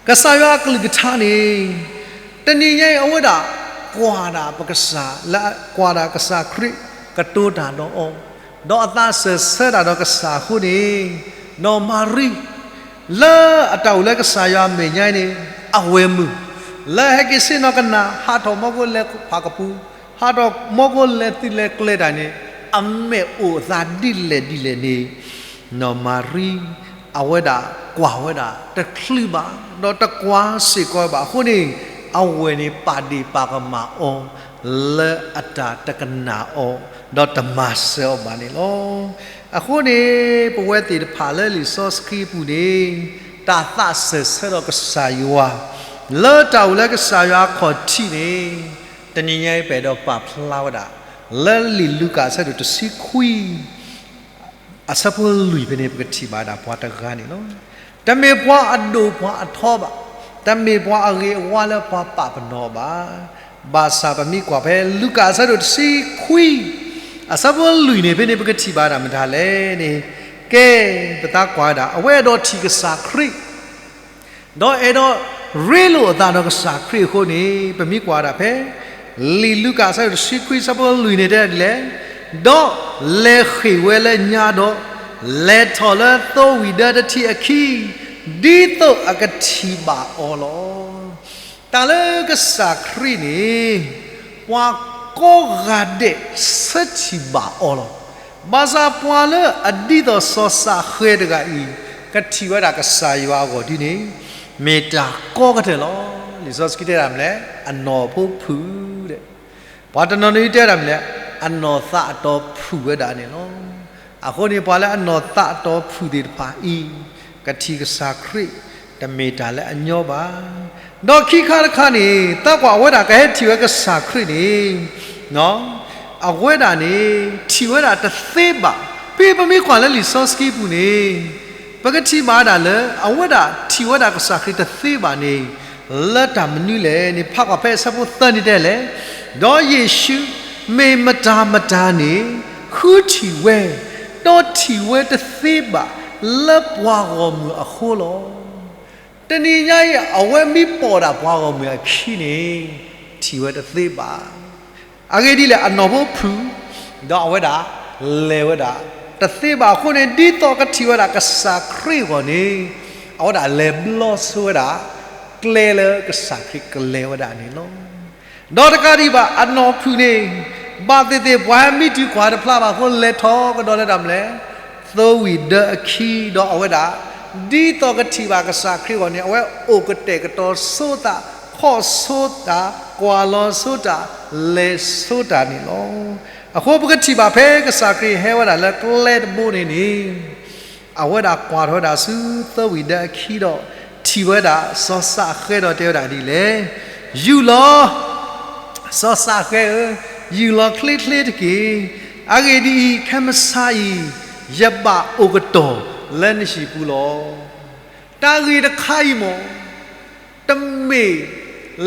ကစၢ်ယွၤအကလုၢ်ကထါန့ၣ် တနံၤညါအံၤ အဝဲဒၣ်ကွၢ်ဒၣ်ပကစၢ် လၢကွၢ်ဒၣ်ကစၢ်ခရံာ် ကတိၤတၢ်ဒီးအီၤ, ဒီးအသးစၢၢ်ဆၢတၢ်ဒီးကစၢ်အဃိန့ၣ်, နီၢ်မၤရံ လၢအတၢ်အိၣ်လၢကစၢ်ယွၤအမဲာ်ညါန့ၣ် အဝဲၢ်မုၣ် လၢဟဲက့ၤဆ့ၣ်နီၤကနၣ် ဟးထီၣ်မီၢ်ကိးလဲၤဖးကပူၤ, ဟးထီၣ်မီၢ်ကိးလဲၤသုးလဲၤကျဲၤတၢ်န့ၣ် အမဲာ်အိၣ်အသးဒ်လဲၣ်ဒ်လဲၣ်န့ၣ် နီၢ်မၤရံ အဝဲဒၣ်ကွၢ်ဝဲဒၣ်တချုးဘၣ် ဒီးတကွၢ်စ့ၢ်ကီးဘၣ်အဃိန့ၣ်, အဝဲၢ်န့ၣ်ပာ်ဒ့ၣ်ပာ်ကမၣ်အီၤ လၢအတၢ်တကနၣ်အီၤ ဒီးတမၤစၢၤအီၤဘၣ်န့ၣ်လီၤ. အဃိန့ၣ် ပဝဲသ့ၣ်တဖၣ်လၢလံာ်စီဆှံအပူၤန့ၣ် တၢ်သးစၢၢ်ဆၢဒီးကစၢ်ယွၤ လၢတၢ်အိၣ်လၢကစၢ်ယွၤအခီၣ်ထံးန့ၣ် တနံၤညါအံၤပအဲၣ်ဒိးပာ်ဖျါဝဲဒၣ် လၢလံာ်လူၤကၣ်အဆၢဒိၣ်တဆံခွံ အဆၢဖိလွံၢ်ဖဲန့ၣ် ပကထံၣ်ဘၣ်ဒၣ်ပှၤတဂၤန့ၣ်လီၤ. တမ့ၢ်ပှၤအဒိၣ်ပှၤအထီဘၣ်, တမ့ၢ်ပှၤအဂ့ၤအဝါလၢပှၤပာ်ပနီၣ်ဘၣ်. ဘၣ်ဆၣ်ပမ့ၢ်ကွၢ်ဖဲလူၤကၣ်အဆၢဒိၣ်တဆံခွံ အဆၢဖိလွံၢ်န့ၣ် ဖဲန့ၣ်ပကထံၣ်ဘၣ်ဒၣ်မတၤလဲၣ်န့ၣ်, ကဲ ပသးကွၢ်ဝဲဒၣ် အဝဲအဲၣ်ဒိးထံၣ်ကစၢ်ခရံာ် ဒီးအဲၣ်ဒိးရ့လိာ်အသးဒီးကစၢ်ခရံာ်အဃိန့ၣ် ပမ့ၢ်ကွၢ်ဒၣ်ဖဲ လံာ်လူၤကၣ်အဆၢဒိၣ်တဆံခွံ အဆၢဖိလွံၢ်န့ၣ်တဲဒ်လဲၣ်, ဒီးလဲၤဃ့ၢ်ဝဲလၢညါဒီး လဲၤထီၣ်လၢသိဝံၣ်ဒၢတထံးအခံ ဒ်သိးအကထံၣ်ဘၣ်အီၤလီၤ. တၢ်လၢကစၢ်ခရံာ်န့ၣ် ပှၤကိးဂၤဒဲးဆၢထံၣ်ဘၣ်အီၤလီၤ. ဘၣ်ဆၣ်ပှၤလၢအဒ်သိးစီၤစးဃဲၤတဂၤအံၤ ကထံၣ်ဝဲဒၣ်ကစၢ်ယွၤအဂီၢ်ဒ်န့ၣ် မ့ၢ်တၢ်ကီကတၢၢ်လီၤ. လံာ်စီဆှံတဲဒၣ်မနုၤလဲၣ်, အနီၢ်ဖိဖုၣ်ဒီး ပှၤတနီၤနီၤတဲဒၣ်မနုၤလဲၣ်, အနီၢ်သးအတီၤဖုၣ်ဝဲဒၣ်န့ၣ်လီၤ. အဃိန့ၣ် ပှၤလၢအနီၢ်သးအတီၤဖုၣ်သ့ၣ်တဖၣ်အံၤ ကထံၣ်ကစၢ်ခရံာ် တမ့ၢ်တၢ်လၢအညီဘၣ်. ဒီးခံခါတခါန့ၣ် သးကွၢ်အဝဲဒၣ်ကဟဲထံၣ်ဝဲကစၢ်ခရံာ်န့ၣ် အဝဲဒၣ်န့ၣ် ထံၣ်ဝဲဒၣ်တသ့ဘၣ်. ဖဲပမ့ၢ်ကွၢ်လၢလံာ်စီဆှံပူၤန့ၣ် ပကထံၣ်ဘၣ်ဒၣ်လၢ အဝဲဒၣ်ထံၣ်ဝဲဒၣ်ကစၢ်ခရံာ်တသ့ဘၣ်န့ၣ် လၢတၢ်မနုၤလဲၣ်န့ၣ် ဖးကွၢ်ဖဲအဆၢဖိသၢန့ၣ်တဲလဲၣ်, ဒီးယ့ၣ်ၡူး မ့ၢ်မတၤမတၤန့ၣ် ဃုထံၣ်ဝဲ, ဒီးထံၣ်ဝဲတသ့ဘၣ် လၢပှၤဂီၢ်မုၢ်အဃိလီၤ. တနံၤညါအံၤ အဝဲမ့ၢ်ပိာ်ဒၣ်ပှၤဂီၢ်မုၢ်အခံန့ၣ် ထံၣ်ဝဲတသ့ဘၣ်. အဂ့ၢ်ဒ်လဲၣ် အနီၢ်ဖိဖုၣ်, ဒီးအဝဲဒၣ်လဲၤဝဲဒၣ် တသ့ဘၣ်အဃိန့ၣ် ဒ်သိးကထံၣ်ဝဲဒၣ်ကစၢ်ခရံာ်အဂီၢ်န့ၣ် အဝဲဒၣ်လဲၤဘျီဆိဝဲဒၣ် ကျဲလၢကစၢ်ခရံာ်ကလဲၤဝဲဒၣ်န့ၣ်လီၤ. ဒီးတကးဒံးဘၣ် အနီၢ်ဖုၣ်န့ၣ် ဘၣ်သ့ၣ်သ့ၣ်ပှၤဟဲမံတုၤကွၢ်တဖျါဘၣ်အဃိ လဲၤထီၣ်ကဒီးလၢတၢ်မနုၤလဲၣ်, သဝံၣ်ဒၢအခံ ဒီးအဝဲဒၣ် ဒ်သိးကထံၣ်ဘၣ်ကစၢ်ခရံာ်အဂီၢ်န့ၣ် အဝဲအိၣ်ကတဲာ်ကတီၤဆိသး, ခီၣ်ဆိတၢ်, ကွၢ်လီၤဆိတၢ်, လဲၤဆိတၢ်န့ၣ်လီၤ. အဃိပကထံၣ်ဘၣ်ဖဲကစၢ်ခရံာ်ဟဲဝဲဒၣ်လၢကျဲတဘိန့ၣ်န့ၣ် အဝဲဒၣ်ကွၢ်ထီၣ်ဝဲဒၣ်ဆူသဝံၣ်ဒၢအခံဒီး ထံၣ်ဝဲဒၣ်စီၤစးဃဲဒီးတဲဝဲဒၣ်ဒ်လဲၣ်, ယူၢ်လီၤ, စီၤစးဃဲဧၢ, ယူၢ်လီၤချ့ချ့တက့ၢ်. အဂ့ၢ်ဒ်အံၤ, ခဲမုၢ်ဆါအံၤ ယဘၣ်အိၣ်ကတီၢ်လၢနဟံၣ်ပူၤလီၤ. တၢ်ဂ့ၢ်တခါအံၤမ့ၢ် တမ့ၢ်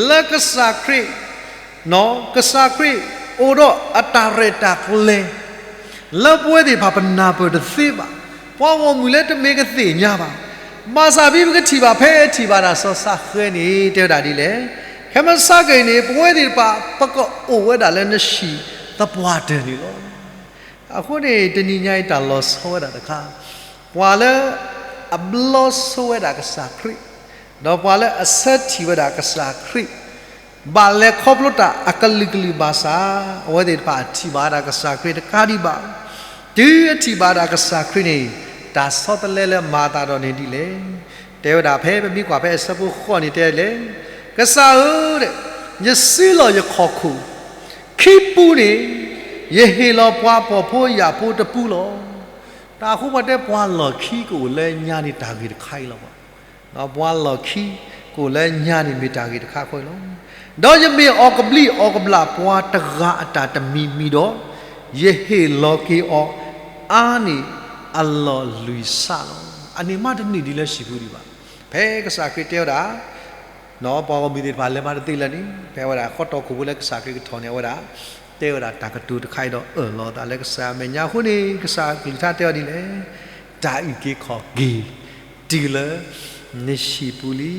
လၢကစၢ်ခရံာ်, ကစၢ်ခရံာ်အိၣ်ဒီးအတၢ်ရဲၣ်တၢ်ကျဲၤ လၢပဝဲသ့ၣ်တဖၣ်ပနၢ်ပၢၢ်တသ့ဘၣ်. ပှၤဂီၢ်မုၢ်လၢတမ့ၢ်ကသ့ၣ်ညါဘၣ်. ဘၣ်ဆၣ်ဖဲပကထံၣ်ဘၣ်ဖဲထံၣ်ဘၣ်ဒၣ်စီၤစးဃဲန့ၣ် တဲဝဲဒၣ်ဒ်လဲၣ်, ခဲမုၢ်ဆါက့ၤန့ၣ် ပဝဲသ့ၣ်တဖၣ် ပကအိၣ်ဝဲဒၣ်လၢနဟံၣ်သပှၢ်တၢၢ်န့ၣ်လီၤ. အဃိန့ၣ် တနံၤညါအံၤတၢ်လီၤဆီဝဲဒၣ်တခါ, ပှၤလၢအဘျီဆိဝဲဒၣ်ကစၢ်ခရံာ်, ဒီးပှၤလၢအဆၢထံၣ်ဝဲဒၣ်ကစၢ်ခရံာ် ဘၣ်လဲၤခီဖျိတၢ်အကလုာ်ကလုာ်ဘၣ်ဆၣ်, အဝဲသ့ၣ်တဖၣ်ထံၣ်ဘၣ်ဒၣ်ကစၢ်ခရံာ်တကးဒံးဘၣ်. တုၤအထံၣ်ဘၣ်ဒၣ်ကစၢ်ခရံာ်န့ၣ် တၢ်ဆီတလဲလၢမၤအသးဒီးန့ၣ်ဒ်လဲၣ်. တဲဝဲဒၣ်ဖဲပမ့ၢ်ကွၢ်ဖဲအဆၢဖိဃိးန့ၣ်တဲလဲၣ်, ကစၢ်ဧၢ, ယစုလီၢ်ယခီၣ်ခိၣ်, ခံပူန့ၣ် ယဟ့ၣ်လီၤပှၤဖှီၣ်ဖိယာ်ဖိတပူလီၤ. တၢ်ဃိပှၤတဲပှၤလီၢ်ခံကအိၣ်လၢညါန့ၣ်တၢ်ဂ့ၢ်တခါအံၤလီၤ. ပှၤလီၢ်ခံ ကအိၣ်လၢညါန့ၣ်မ့ၢ်တၢ်ဂ့ၢ်တခါဃီလီၤ. ဒီးယမ့ၢ်အီၣ်ကဘျံးအီၣ်ကဘျၣ်ပှၤတဂၤအတၢ်တမံၤမံၤဒီး, ယဟ့ၣ်လီၤက့ၤအီၤအါန့ၢ်အလီၢ်လွံၢ်ဆၣ်လီၤ. အန့ၣ်မးတန့ၢ်ဒံးလၢဟံၣ်ပူၤဒံးဘၣ်. ဖဲကစၢ်ခရံာ်တဲဝဲဒၣ် ပှၤဂီၢ်မုၢ်သ့ၣ်တဖၣ်လဲၤမၤတသ့လၢာ်န့ၣ် ဖဲဝဲဒၣ်ဃီတီခိၣ်ဖိလၢကစၢ်ခရံာ်ကထီၣ်န့ၣ် အဝဲဒၣ် တဲဝဲဒၣ်တၢ်ကတိၤတခါအံၤဒီးအၢၣ်လီၤအသးလၢကစၢ်အမဲာ်ညါအဃိန့ၣ် ကစၢ်အကလုၢ်ကထါတဲဝဲဒ်လဲၣ်, တၢ်အုၣ်က့ၤခီၣ်က့ၤ တုၤလၢနဟံၣ်ပူၤလံ.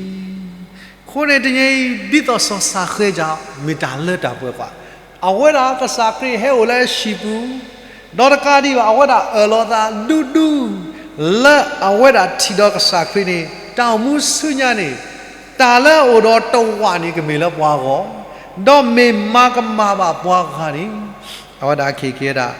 အဃိန့ၣ်တနံၤအံၤ ဒ်သိးစီၤစးဃဲယၤ မ့ၢ်တၢ်လၢတၢ်ပှဲၤပှၤ, အဝဲဒၣ်ကစၢ်ခရံာ်ဟဲအိၣ်လၢအဟံၣ်ပူၤ ဒီးတကးဒံးဘၣ် အဝဲဒၣ်အၢၣ်လီၤအသးဒူဒူ လၢအဝဲဒၣ်ထံၣ်ဒီးကစၢ်ခရံာ်န့ၣ် တၢ်အိၣ်မူဆူညါန့ၣ် တၢ်လၢအအိၣ်ဒီးတဝာ်န့ၣ် ကမ့ၢ်လၢပှၤဂီၢ်, ဒီးမ့ၢ်မၤကမၣ်ဘၣ်ပှၤဂၤန့ၣ် အဝဲဒၣ်ကဟ့ၣ်က့ၤဝဲဒၣ်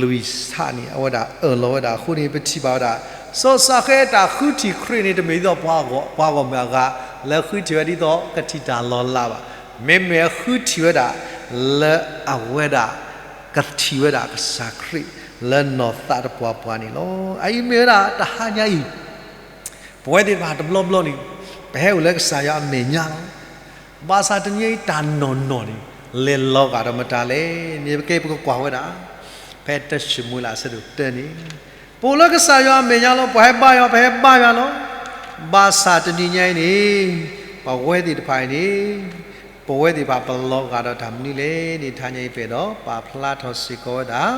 လွံၢ်ဆၣ်န့ၣ် အဝဲဒၣ်အၢၣ်လီၤဝဲဒၣ်အဃိန့ၣ် ပထံၣ်ဘၣ်ဝဲဒၣ် စီၤစးဃဲအတၢ်ဃုထံၣ်ခရံာ်န့ၣ် တမ့ၢ်ဒ်သိးပှၤဂီၢ်မုၢ်အဂၤ လၢဃုထံၣ်ဝဲဒ်သိးကထံၣ်တၢ်လီၤလးဘၣ်. မ့မ့ၢ်အဃုထံၣ်ဝဲဒၣ် လၢအဝဲဒၣ် ကထံၣ်ဝဲဒၣ်ကစၢ်ခရံာ် လၢနီၢ်သးတပှၤပှၤန့ၣ်လီၤ. အအံၤမ့ၢ်ဝဲဒၣ်တဟါညါအံၤ ပဝဲသ့ၣ်တဖၣ်တဘျီဘျီန့ၣ် ပဟဲအိၣ်လၢကစၢ်ယွၤအမဲာ်ညါလီၤ. ဘၣ်ဆၣ်တနံၤအံၤတၢ်နီၢ်နီၢ်န့ၣ် လဲၤလီၤဂာ်ဒီးမတၤလဲၣ်န့ၣ် ပကဲပကကွၢ်ဝဲဒၣ် ဖဲတၢၡမူၤအ့လးအဆၢဒိၣ်တၢန့ၣ် ပအိၣ်လၢကစၢ်ယွၤအမဲာ်ညါလီၤ. ပှၤဟဲဘါယွၤ ပဟဲဘါယွၤလီၤ. ဘၣ်ဆၣ်တနံၤညါအံၤန့ၣ် ပဝဲသ့ၣ်တဖၣ်အံၤန့ၣ် ပဝဲသ့ၣ်တဖၣ်ပလီၤဂာ်ဒီးတၢ်မနုၤလဲၣ်န့ၣ် တဟါညါအံၤပအဲၣ်ဒိးပာ်ဖျါထီၣ်စ့ၢ်ကီးဝဲဒၣ်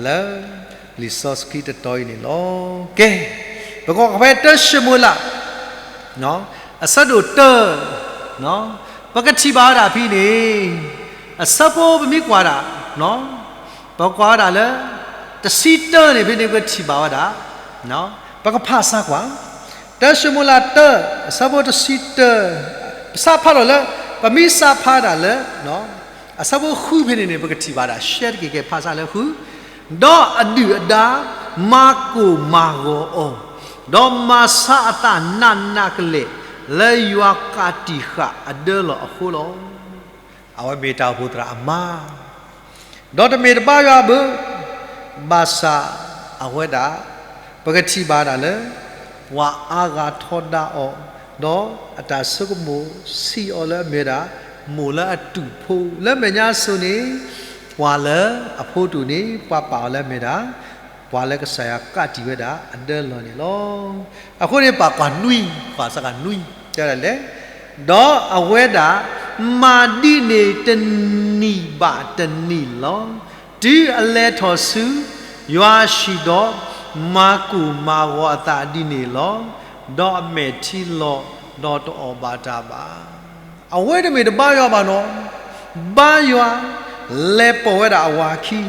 လၢ လံာ်စီဆှံတတီၤအံၤန့ၣ်လီၤ. ကဲ, ပကကွၢ်ဖဲတၢၡမူၤအ့လး အဆၢဒိၣ်တၢ ပကထံၣ်ဘၣ်ဝဲဒၣ်ဖဲန့ၣ် အဆၢဖိပမ့ၢ်ကွၢ်ဒၣ် ပကွၢ်ဝဲဒၣ်လၢ တဆံတၢန့ၣ် ဖဲန့ၣ်ပကထံၣ်ဘၣ်ဝဲဒၣ် ပကဖးစၢ်ကွၢ် တၢၡမူၤအ့လးတၢ အဆၢဖိတဆံတၢ ပစးဖးလီၤလၢ ပမ့ၢ်စးဖးဒၣ်လၢ အဆၢဖိဃုဖဲန့ၣ်န့ၣ် ပကထံၣ်ဘၣ်ဒၣ် ရှဲတက့ၢ် ကဲဖးစၢ်လၢဃု, ဒီးအဒုၣ်အဒါ မၤကိၢ်မၤဂီၤအီၤ, ဒီးမၤဆါအသးနးနးကလဲာ် လၢယွၤကးတံာ်ဃာ်အဒၢလီၢ်အဃိလီၤ. အဝဲမ့ၢ်တၢ်အိၣ်ဖှိၣ်သရၣ်အမါ ဒီးတမ့ၢ်တဘါယွၤဘၣ်, ဘၣ်ဆၣ်အဝဲဒၣ် ပကထံၣ်ဘၣ်ဒၣ်လၢ ပှၤအါဂၤထီဒါအီၤ, ဒီးအတၢ်ဆိကမိၣ်ဆံးအီၤလၢအမ့ၢ်ဒၣ် မိၢ်လၢအတူၢ်ဖိ လၢမဲာ်ညါစိၤန့ၣ် ပှၤလၢအဖိတူၢ်န့ၣ် ပှၤပာ်အီၤလၢအမ့ၢ်ဒၣ် ပှၤလၢကစၢ်ယွၤကးတံာ်ဝဲဒၣ်အဒၢလီၢ်န့ၣ်လီၤ. အဃိန့ၣ် ပာ်ကွၢ်နွံ, ပာ်စးကနွံ, တဲဒၣ်လဲၣ်, ဒီးအဝဲဒၣ် မၤဒ်န့ၣ်တနံၣ်ဘၣ်တနံၣ်လီၤ. တုၤအလဲၤထီၣ်ဆူယွၤအဟံၣ်ဒီး မၤကိၢ်မၤဂီၤအသးဒ်န့ၣ်လီၤ. ဒီးအမဲာ်ထံလီၤ, ဒီးတအီၣ်ဘၣ်တၢ်ဘၣ်. အဝဲတမ့ၢ်တဘါယွၤဘၣ်နီၤ, ဘါယွၤလဲၤပိာ်ဝဲဒၣ်အဝၤခံ,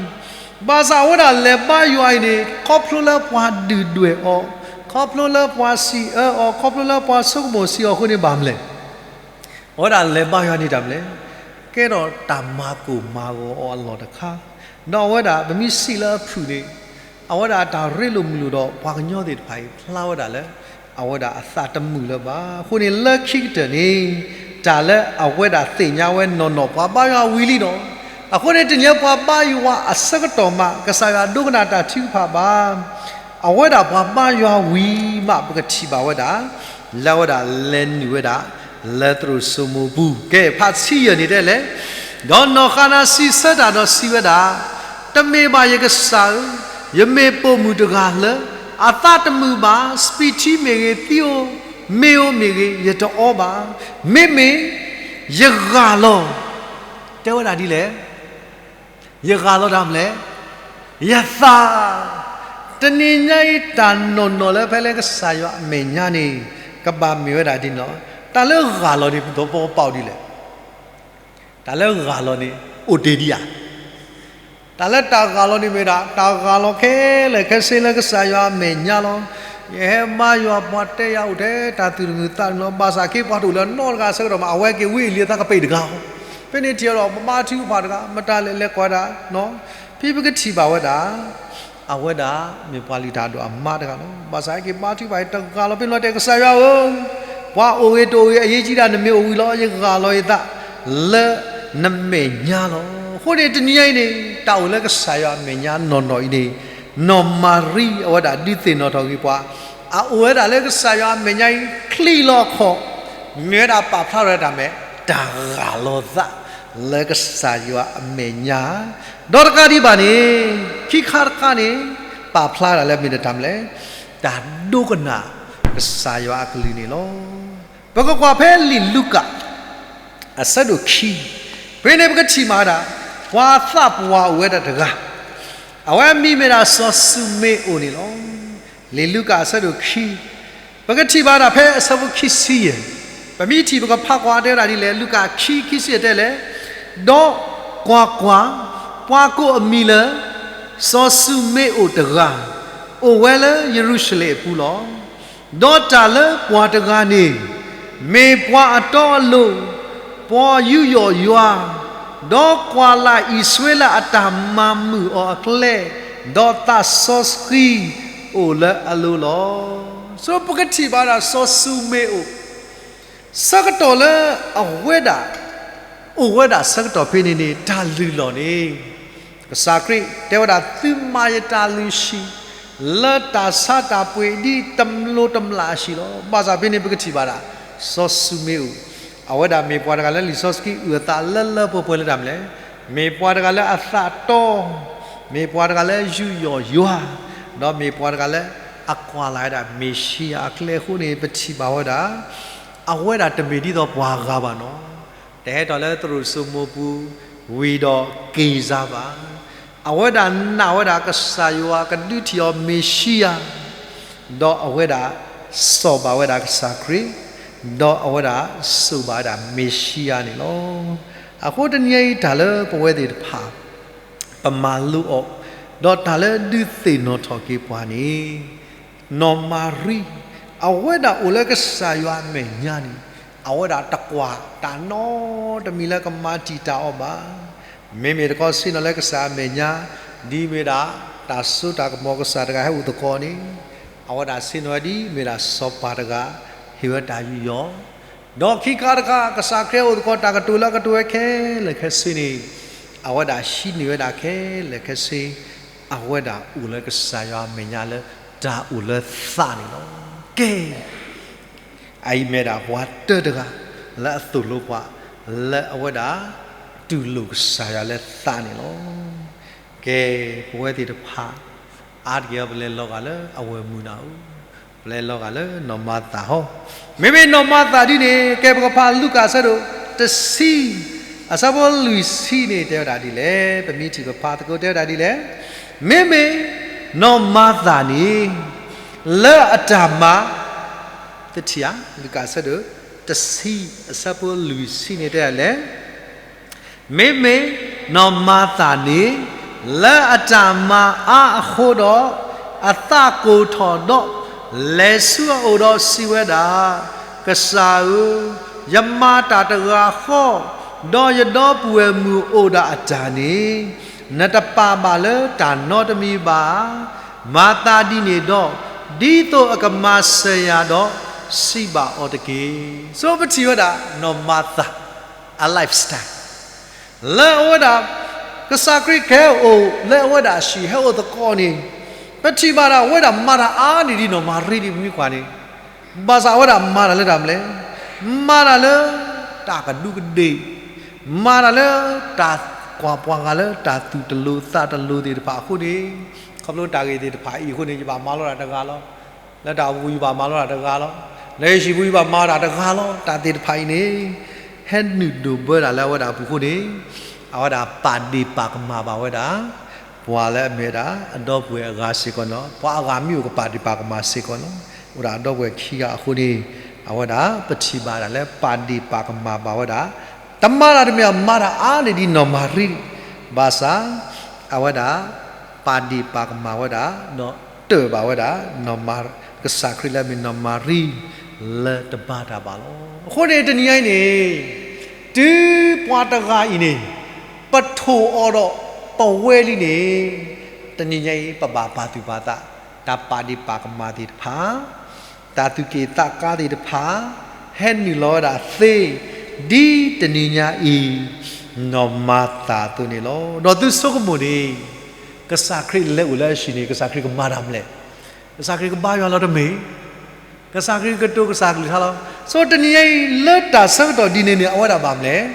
ဘၣ်ဆၣ်အဝဲဒၣ်လဲၤဘါယွၤအံၤန့ၣ် ခီဖျိလၢပှၤဒုၣ်ဒွဲၣ်အီၤ, ခီဖျိလၢပှၤစံးအၢအီၤ, ခီဖျိလၢပှၤဆိကမိၣ်စံးအီၤအဃိန့ၣ်ဘၣ်မလဲၣ်. အဝဲဒၣ်လဲၤဘါယွၤန့ၣ်တၢ်မလဲၣ်, ကဲထီၣ်တၢ်မၤကိၢ်မၤဂီၤအီၤအလီၢ်တခါ, ဒီးအဝဲဒၣ်ပမ့ၢ်စံးလၢအဖုၣ်န့ၣ်, အဝဲဒၣ်အတၢ်ရ့လိာ်မုာ်လိာ်ဒီးပှၤကညီသ့ၣ်တဖၣ်အံၤ ဖျါဝဲဒၣ်လၢ အဝဲဒၣ်အသးတမုာ်လၢၤဘၣ်. အဃိန့ၣ်လၢခံကတၢၢ်န့ၣ် တၢ်လၢအဝဲဒၣ်သ့ၣ်ညါဝဲနီၢ်နီၢ် ပှၤဘါယွၤဝံၤလံနီၤ. အဃိန့ၣ်တနံၤပှၤဘါယွၤအဆၢကတီၢ်မး ကစၢ်ယွၤဒိကနၣ်တၢ်ထုကဖၣ်ဘၣ် အဝဲဒၣ်ပှၤဘါယွၤဝံၤမး ပကထံၣ်ဘၣ်ဝဲဒၣ် လၢအဝဲဒၣ်လဲၤနုာ်ဝဲဒၣ် လၢသရိာ်စိမိၤပူၤ. ကဲ ဖးဆံယဲၢ်န့ၣ်တဲလဲၣ်, ဒီးနီၢ်ဃၤနၤစံးဆၢတၢ်ဒီးစံးဝဲဒၣ်, တမ့ၢ်ဘၣ်ယကစၢ်ဧၢ, ယမ့ၢ်ပိာ်မုၣ်တဂၤလၢ အသးတမုာ်ဘၣ်, စပံးထံမ့ၢ်ဂ့ၤ, သံဧိၤ, မ့ၤဧိၤမ့ၢ်ဂ့ၤ, ယတအီဘၣ်. မ့မ့ၢ်ယဂၢ်လီၤ, တဲဝဲဒၣ်ဒ်လဲၣ် ယဂၢ်လီၤတၢ်မလဲၣ်, ယသး. တနံၤညါအံၤ တၢ်နီၢ်နီၢ်လၢဖဲလၢကစၢ်ယွၤအမဲာ်ညါန့ၣ် ကဘၣ်မ့ၢ်ဝဲဒၣ်ဒ်နီၤ, တၢ်လၢဂၢ်လီၤန့ၣ် ပသီပီပာ်အီၤဒ်လဲၣ်. တၢ်လၢဂၢ်လီၤန့ၣ် အိၣ်တ့ၢ်ဒံးဧါ. တၢ်လၢတၢ်ဂၢ်လီၤန့ၣ်မ့ၢ်ဒၣ် တၢ်ဂၢ်လီၤခဲလၢာ်ခဲဆ့လၢကစၢ်ယွၤအမဲာ်ညါလီၤ. ယဟဲဘါယွၤ ပှၤတဲယၤအိၣ်ထဲတၢ်သူၣ်တမုာ်သးတမုာ်လီၤ. ဘၣ်ဆၣ်က့ၤပှၤတအိၣ်လၢၤနီတဂၤအဆၢကတီၢ်မး အဝဲက့ၤဝံအလံၤအသးကပ့ၤတဂၤဧိၤ. ဖဲန့ၣ်ထံၣ်အီၤဒီး ပဘါထုကဖၣ်တဂၤ မတၤလဲၣ်လဲၤကွၢ်ဒၣ်, ဖဲပကထံၣ်ဘၣ်ဝဲဒၣ် အဝဲဒၣ်မ့ၢ်ပှၤလုၢ်တၢ်ဒိၣ်အမါတဂၤလီၤ. ဘၣ်ဆၣ်ဟဲက့ၤဘါထုကဖၣ်တဂၤလီၤ. ဖဲန့ၣ်လီၤတဲ ကစၢ်ယွၤဧၢ, ပှၤအိၣ်ဂ့ၤတအိၣ်ဂ့ၤ အရေးကြီးတာ နမ့ၢ်အိၣ်ဝံၤလီၤ. ယဂၢ်လီၤယသး လၢနမဲာ်ညါလီၤ. အဃိန့ၣ် တနံၤညါအံၤန့ၣ် တၢ်အိၣ်လၢကစၢ်ယွၤအမဲာ်ညါနီၢ်နီၢ်အံၤန့ၣ် နီၢ်မၤရံအဝဲဒၣ်ဒုးသ့ၣ်နီၣ်ထီၣ်က့ၤပှၤ အအိၣ်ဝဲဒၣ်လၢကစၢ်ယွၤအမဲာ်ညါအံၤ ချံးလီၤခီၣ်, မ့ၢ်ဝဲဒၣ်ပာ်ဖျါထီၣ်ဝဲဒၣ်မ့ၢ် တၢ်ဂၢ်လီၤသး လၢကစၢ်ယွၤအမဲာ်ညါ, ဒီးတကးဒံးဘၣ်န့ၣ် ခံခါတခါန့ၣ် ပာ်ဖျါဒၣ်လၢမ့ၢ်တၢ်မနုၤလဲၣ်, တၢ်ဒိကနၣ်ကစၢ်ယွၤအကလုၢ်န့ၣ်လီၤ. ပကကွၢ်ဖဲလံာ်လူၤကၣ် အဆၢဒိၣ်ခံ, ဖဲန့ၣ်ပကထံၣ်မးဒၣ် ပှၤသးပှၢ်အိၣ်ဝဲဒၣ်တဂၤ, အဝဲအမံၤမ့ၢ်ဒၣ်စီၤၡူမ့အိၣ်န့ၣ်လီၤ. လံာ်လူၤကၣ်အဆၢဒိၣ်ခံ, ပကထံၣ်ဘၣ်ဒၣ်ဖဲအဆၢဖိခံဆံယဲၢ်, ပမ့ၢ်ထံၣ်ပကဖးကွၢ်တဲဝဲဒၣ်ဒ်လဲၣ်, လူၤကၣ်ခံ ခံဆံယဲၢ်တဲလဲၣ်, ဒီးကွၢ်ကွၢ်, ပှၤကိးအမံၤလၢ စီၤၡူမ့အိၣ်တဂၤ, အိၣ်ဝဲလၢယရူၤၡလ့ၣ်အပူၤလီၤ. ဒီးတၢ်လၢပှၤတဂၤန့ၣ် မ့ၢ်ပှၤအတီအလိၤ, ပှၤယူးယီၣ်ယွၤ, ဒီးကွၢ်လၢ်အံၣ်စရ့လးအတၢ်မၤမုာ်အီၤအကျဲ, ဒီးသးစီဆှံအိၣ်လၢအလိၤလီၤ. စီၤပကထံၣ်ဘၣ်ဒၣ်စီၤၡူမ့အိၣ် ဆၢကတီၢ်လၢအဝဲဒၣ် အိၣ်ဝဲဒၣ်ဆၢကတီၢ်ဖဲန့ၣ်န့ၣ် တၢ်လုၢ်လီၢ်န့ၣ် ကစၢ်ခရံာ်တဲဝဲဒၣ် သုမၤယတၢ်လုၢ်ဟံၣ် လၢတၢ်ဆါတၢ်ပှ့ၤဒ်တမျိးတမျာ်အဟံၣ်လီၤ. ဘၣ်ဆၣ်ဖဲန့ၣ် ပကထံၣ်ဘၣ်ဒၣ် စီၤၡူမ့အိၣ် အဝဲဒၣ်မ့ၢ်ပှၤတဂၤလၢလံာ်စီဆှံအုၣ်အသးလၢလၢပှဲၤပှဲၤလၢတၢ်မနုၤလဲၣ်, မ့ၢ်ပှၤတဂၤလၢအသးတီ, မ့ၢ်ပှၤတဂၤလၢယူးယီၣ်ယွၤ, ဒီးမ့ၢ်ပှၤတဂၤလၢအကွၢ်လၢ်ဝဲဒၣ်မ့ၤၡံယၤအကျဲအဃိန့ၣ် ပထံၣ်ဘၣ်ဝဲဒၣ် အဝဲဒၣ်တမ့ၢ်ဒ်သိးပှၤဂၤဘၣ်နီၤ. တဟဲထီၣ်လၢသရိာ်စိမိၤပူၤ ဝံၤဒီးက့ၤစါဘၣ်. အဝဲဒၣ်နာ်ဝဲဒၣ်ကစၢ်ယွၤကဒုးထံၣ်အီၤမ့ၤၡံယၤ, ဒီးအဝဲဒၣ်စိာ်ဘၣ်ဝဲဒၣ်ကစၢ်ခရံာ်, ဒီးအဝဲဒၣ်စိာ်ဘၣ်ဝဲဒၣ်မ့ၤၡံယၤန့ၣ်လီၤ. အဃိတနံၤအံၤတၢ်လၢပဝဲသ့ၣ်တဖၣ် ပမၤလိအီၤ, ဒီးတၢ်လၢဒုးသ့ၣ်နီၣ်ထီၣ်က့ၤပှၤန့ၣ် နီၢ်မၤရံ အဝဲဒၣ်အိၣ်လၢကစၢ်ယွၤအမဲာ်ညါန့ၣ် အဝဲဒၣ်တကွၢ်တၢ်နီတမံၤလၢကမၤတံာ်တာ်အီၤဘၣ်. မ့မ့ၢ်တခီဆ့ၣ်နီၤလၢကစၢ်အမဲာ်ညါ ဒ်မ့ၢ်ဒၣ်တၢ်စိတၢ်ကမီၤကစၢ်တဂၤဟဲအိၣ်သကိးန့ၣ် အဝဲဒၣ်ဆ့ၣ်နီၤဝဲဒ်မ့ၢ်ဒၣ်စီၤပၤတဂၤ ဟ့ၣ်ဝဲတၢ်ယူးယီၣ် ဒီးခံခါတခါ ကစၢ်ခရံာ်အိၣ်သကိးတၢ်ကတိၤလၢအကတိၤဝဲခဲလၢာ်ခဲဆ့န့ၣ် အဝဲဒၣ်ဟံးန့ၢ်ဝဲဒၣ်ခဲလၢာ်ခဲဆ့ အဝဲဒၣ်အိၣ်လၢကစၢ်ယွၤအမဲာ်ညါလၢတၢ်အိၣ်လၢသးန့ၣ်လီၤ. ကဲ အအံၤမ့ၢ်ဒၣ်ပှၤတၢတဂၤ လၢအသိၣ်လိပှၤ လၢအဝဲဒၣ်တူၢ်လိာ်ကစၢ်ယွၤလၢသးန့ၣ်လီၤ. ကဲ ပဝဲသ့ၣ်တဖၣ် အါတက့ၢ်အီၤ ပလဲၤလီၤဂာ်လၢအဝဲၢ်မုၢ်နၤဧိၤ, ပလဲၤလီၤဂာ်လၢနီၢ်မၤသၤဟီ, မ့မ့ၢ်နီၢ်မၤသၤဒ်န့ၣ် ကဲပကဖးလူၤကၣ်အဆၢဒိၣ်တဆံ အဆၢဖိလွံၢ်ဆံန့ၣ် တဲဝဲဒၣ်ဒ်လဲၣ်, ပမ့ၢ်ထံၣ်ပဖးသကိးတဲဝဲဒၣ်ဒ်လဲၣ်, မ့မ့ၢ်နီၢ်မၤသၤန့ၣ် လၢအတၢ်မၤ တထံၣ်ဧါ, လူၤကၣ်အဆၢဒိၣ်တဆံ အဆၢဖိလွံၢ်ဆံန့ၣ်တဲဒ်လဲၣ်, မ့မ့ၢ်နီၢ်မၤသၤန့ၣ် လၢအတၢ်မၤအါအဃိဒီး အသးကိၢ်ထီၣ်ဒီး လဲၤဆူအအိၣ်ဒီးစံးဝဲဒၣ်, ကစၢ်ဧၢ, ယမၤတၢ်တဂၤဃီ, ဒီးယဒီပုၢ်ဝဲၢ်မုၣ်အိၣ်ဒၣ်အတၢ်န့ၣ် နတပာ်ဘၣ်လၢတၢ်နီတမံၤဘၣ်ဧါ. မၤသးဒ်န့ၣ်ဒီး, ဒ်သိးအကမၤစၢၤယၤဒီး စံးဘၣ်အီၤတက့ၢ်. ဆိပထံၣ်ဝဲဒၣ် နီၢ်မၤသၤ အ lifestyle လၢအဝဲဒၣ် ကစၢ်ခရံာ်ကဟဲအိၣ်လၢအဝဲဒၣ်အဟံၣ် ဟဲအိၣ်သကိးန့ၣ်, ပထံၣ်ဘၣ်ဒၣ်ဝဲဒၣ်မၤတၢ်အါန့ၢ်ဒ်နီၢ်မၤရံဒ်ပမ့ၢ်ကွၢ်န့ၣ်, ဘၣ်ဆၣ်အဝဲဒၣ်မၤတၢ်လၢတၢ်မနုၤလဲၣ်, မၤတၢ်လၢတၢ်ကဒူးကဒ့ၣ်, မၤတၢ်လၢတၢ်ကွၢ်ပှၤဂၤလၢတၢ်သူၣ်တလိၤသးတလိၤသ့ၣ်တဖၣ်အဃိန့ၣ်, ခီဖျိတၢ်ဂ့ၢ်သ့ၣ်တဖၣ်အံၤအဃိန့ၣ် ယဘၣ်မၤလီၤတၢ်တဂၤလီၤ. လၢတၢ်အိၣ်ဖှိၣ်ပူၤယဘၣ်မၤလီၤတၢ်တဂၤလီၤ. လၢယဟံၣ်ပူၤယဘၣ်မၤတၢ်တဂၤလီၤ. တၢ်သ့ၣ်တဖၣ်အံၤန့ၣ် ဟဲနုာ်ဒိၣ်ဘၢတၢ်လၢအဝဲဒၣ်အပူၤအဃိန့ၣ်, အဝဲဒၣ်ပာ်ဒ့ၣ်ပာ်ကမၣ်ဘၣ်ဝဲဒၣ် ပှၤလၢအမ့ၢ်ဝဲဒၣ်အဒီပုၢ်ဝဲၢ်အဂၤစ့ၢ်ကီးန့ၣ်လီၤ. ပှၤအဂၤမ့ၢ်အိၣ်ကပာ်ဒ့ၣ်ပာ်ကမၣ်စ့ၢ်ကီးန့ၣ်လီၤ. အိၣ်ဒၣ်အဒီပုၢ်ဝဲၢ်ခံဂၤအဃိန့ၣ်, အဝဲဒၣ်ပထံၣ်ဘၣ်ဒၣ်လၢပာ်ဒ့ၣ်ပာ်ကမၣ်ဘၣ်ဝဲဒၣ်, တမၤတၢ်တမံၤ မၤတၢ်အါန့ၢ်ဒ်နီၢ်မၤရံ, ဘၣ်ဆၣ် အဝဲဒၣ် ပာ်ဒ့ၣ်ပာ်ကမၣ်ဝဲဒၣ် ဒီးတၢၢ်ဘၣ်ဝဲဒၣ် ကစၢ်ခရံာ်လၢအမ့ၢ်နီၢ်မၤရံ လၢတဘါတၢ်ဘၣ်လီၤ. အဃိန့ၣ် တနံၤညါအံၤန့ၣ် တုၤပှၤတဂၤအံၤန့ၣ် ပထိၣ်အီၤဒီးပဝဲလံန့ၣ်, တနံၤညါအံၤ ပဘၣ်ပာ်သူၣ်ပာ်သး, တၢ်ပာ်ဒ့ၣ်ပာ်ကမၣ်သ့ၣ်တဖၣ် တၢ်သူၣ်က့ၣ်သးကါသ့ၣ်တဖၣ် ဟဲနုာ်လီၤဝဲဒၣ်သ့, ဒ်တနံၤညါအံၤ နီၢ်မၤသၤအသိးန့ၣ်လီၤ. ဒီးသုဆိကမိၣ်န့ၣ်, ကစၢ်ခရံာ်လဲၤအိၣ်လၢအဟံၣ်န့ၣ် ကစၢ်ခရံာ်ကမၤတၢ်မနုၤလဲၣ်. ကစၢ်ခရံာ်ကဘါယွၤလီၤတမ့ၢ်, ကစၢ်ခရံာ်ကတိၤကစၢ်ကလုၢ်ကထါလီၤ. ဆိတနံၤညါအံၤ လၢတၢ်ဆၢကတီၢ်ဒ်န့ၣ်န့ၣ် အဝဲဒၣ်ဘၣ်မနုၤလဲၣ်,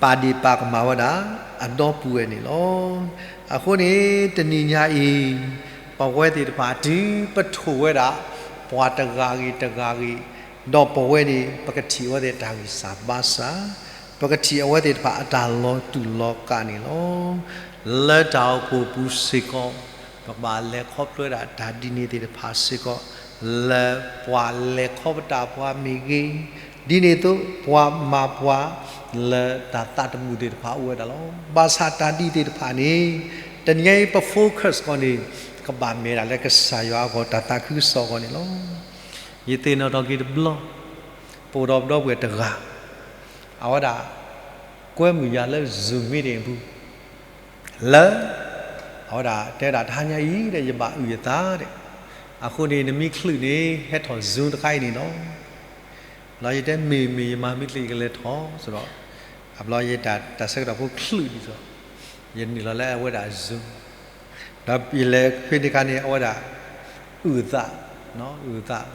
ပာ်ဒ့ၣ်ပာ်ကမၣ်ဝဲဒၣ် အဒီပုၢ်ဝဲၢ်န့ၣ်လီၤ. အဃိန့ၣ် တနံၤညါအံၤ ပဝဲသ့ၣ်တဖၣ်တုၤပထိၣ်ဝဲဒၣ် ပှၤတဂၤဂ့ၤတဂၤဂ့ၤ, ဒီးပဝဲန့ၣ် ပကထံၣ်အဝဲသ့ၣ်တၢ်ဂံၢ်စၢ်ဘါစၢ်, ပကထံၣ်အဝဲသ့ၣ်တဖၣ်အတၢ်လီၤတူာ်လီၤကာ်န့ၣ်လီၤ. လၢတၢ်အိၣ်ဖှိၣ်ပူၤစ့ၢ်ကီး ပကဘၣ်လဲၤခီဖျိဝဲဒၣ်တၢ်ဒ်န့ၣ်သ့ၣ်တဖၣ်စ့ၢ်ကီး, လၢပှၤလဲၤခီပတာ်ပှၤမ့ၢ်ဂ့ၤ, ဒ်န့ၣ်အသိး ပှၤမၤပှၤလၢတၢ်သးတမုာ်သ့ၣ်တဖၣ်အိၣ်ဝဲဒၣ်လီၤ. ဘၣ်ဆၣ်တၢ်ဒ်သ့ၣ်တဖၣ်န့ၣ် တနံၤညါအံၤ ပ focus ကီးန့ၣ် ကဘၣ်မ့ၢ်ဒၣ်လၢကစၢ်ယွၤအဂီၢ် တၢ်သးခုကစီၣ်အဂီၢ်န့ၣ်လီၤ. ယသ့ၣ်နီၣ်ထီၣ်က့ၤတဘျီ, ပအိၣ်ဒီးပဒီပုၢ်ဝဲၢ်တဂၤ, အဝဲဒၣ် ကွဲမုာ်ယၤလၢ Zoom meeting အပူၤ, လၢ အဝဲဒၣ်တဲဒၣ်တဟါညါအံၤဒီး ယဘၣ်အုၣ်ယသးဒီး, အဃိန့ၣ် နမ့ၢ်ချုးန့ၣ် ဟဲထီၣ် Zoom တခါအံၤန့ၣ်လီၤ. ဘျီယတဲမ့ၢ်မ့ၢ် ယမၤမ့ၢ်ချုးယကလဲၤထီၣ်စ့ၢ်ကီး, အဘျီယတၢ်ဆၢကတီၢ်ဖိချုးဒံးစ့ၢ်ကီး, ယနုာ်လီၤလၢအဝဲဒၣ် Zoom ဒီးယလဲၤဖဲန့ၣ်အခါန့ၣ် အဝဲဒၣ် အုၣ်သး, အုၣ်သး,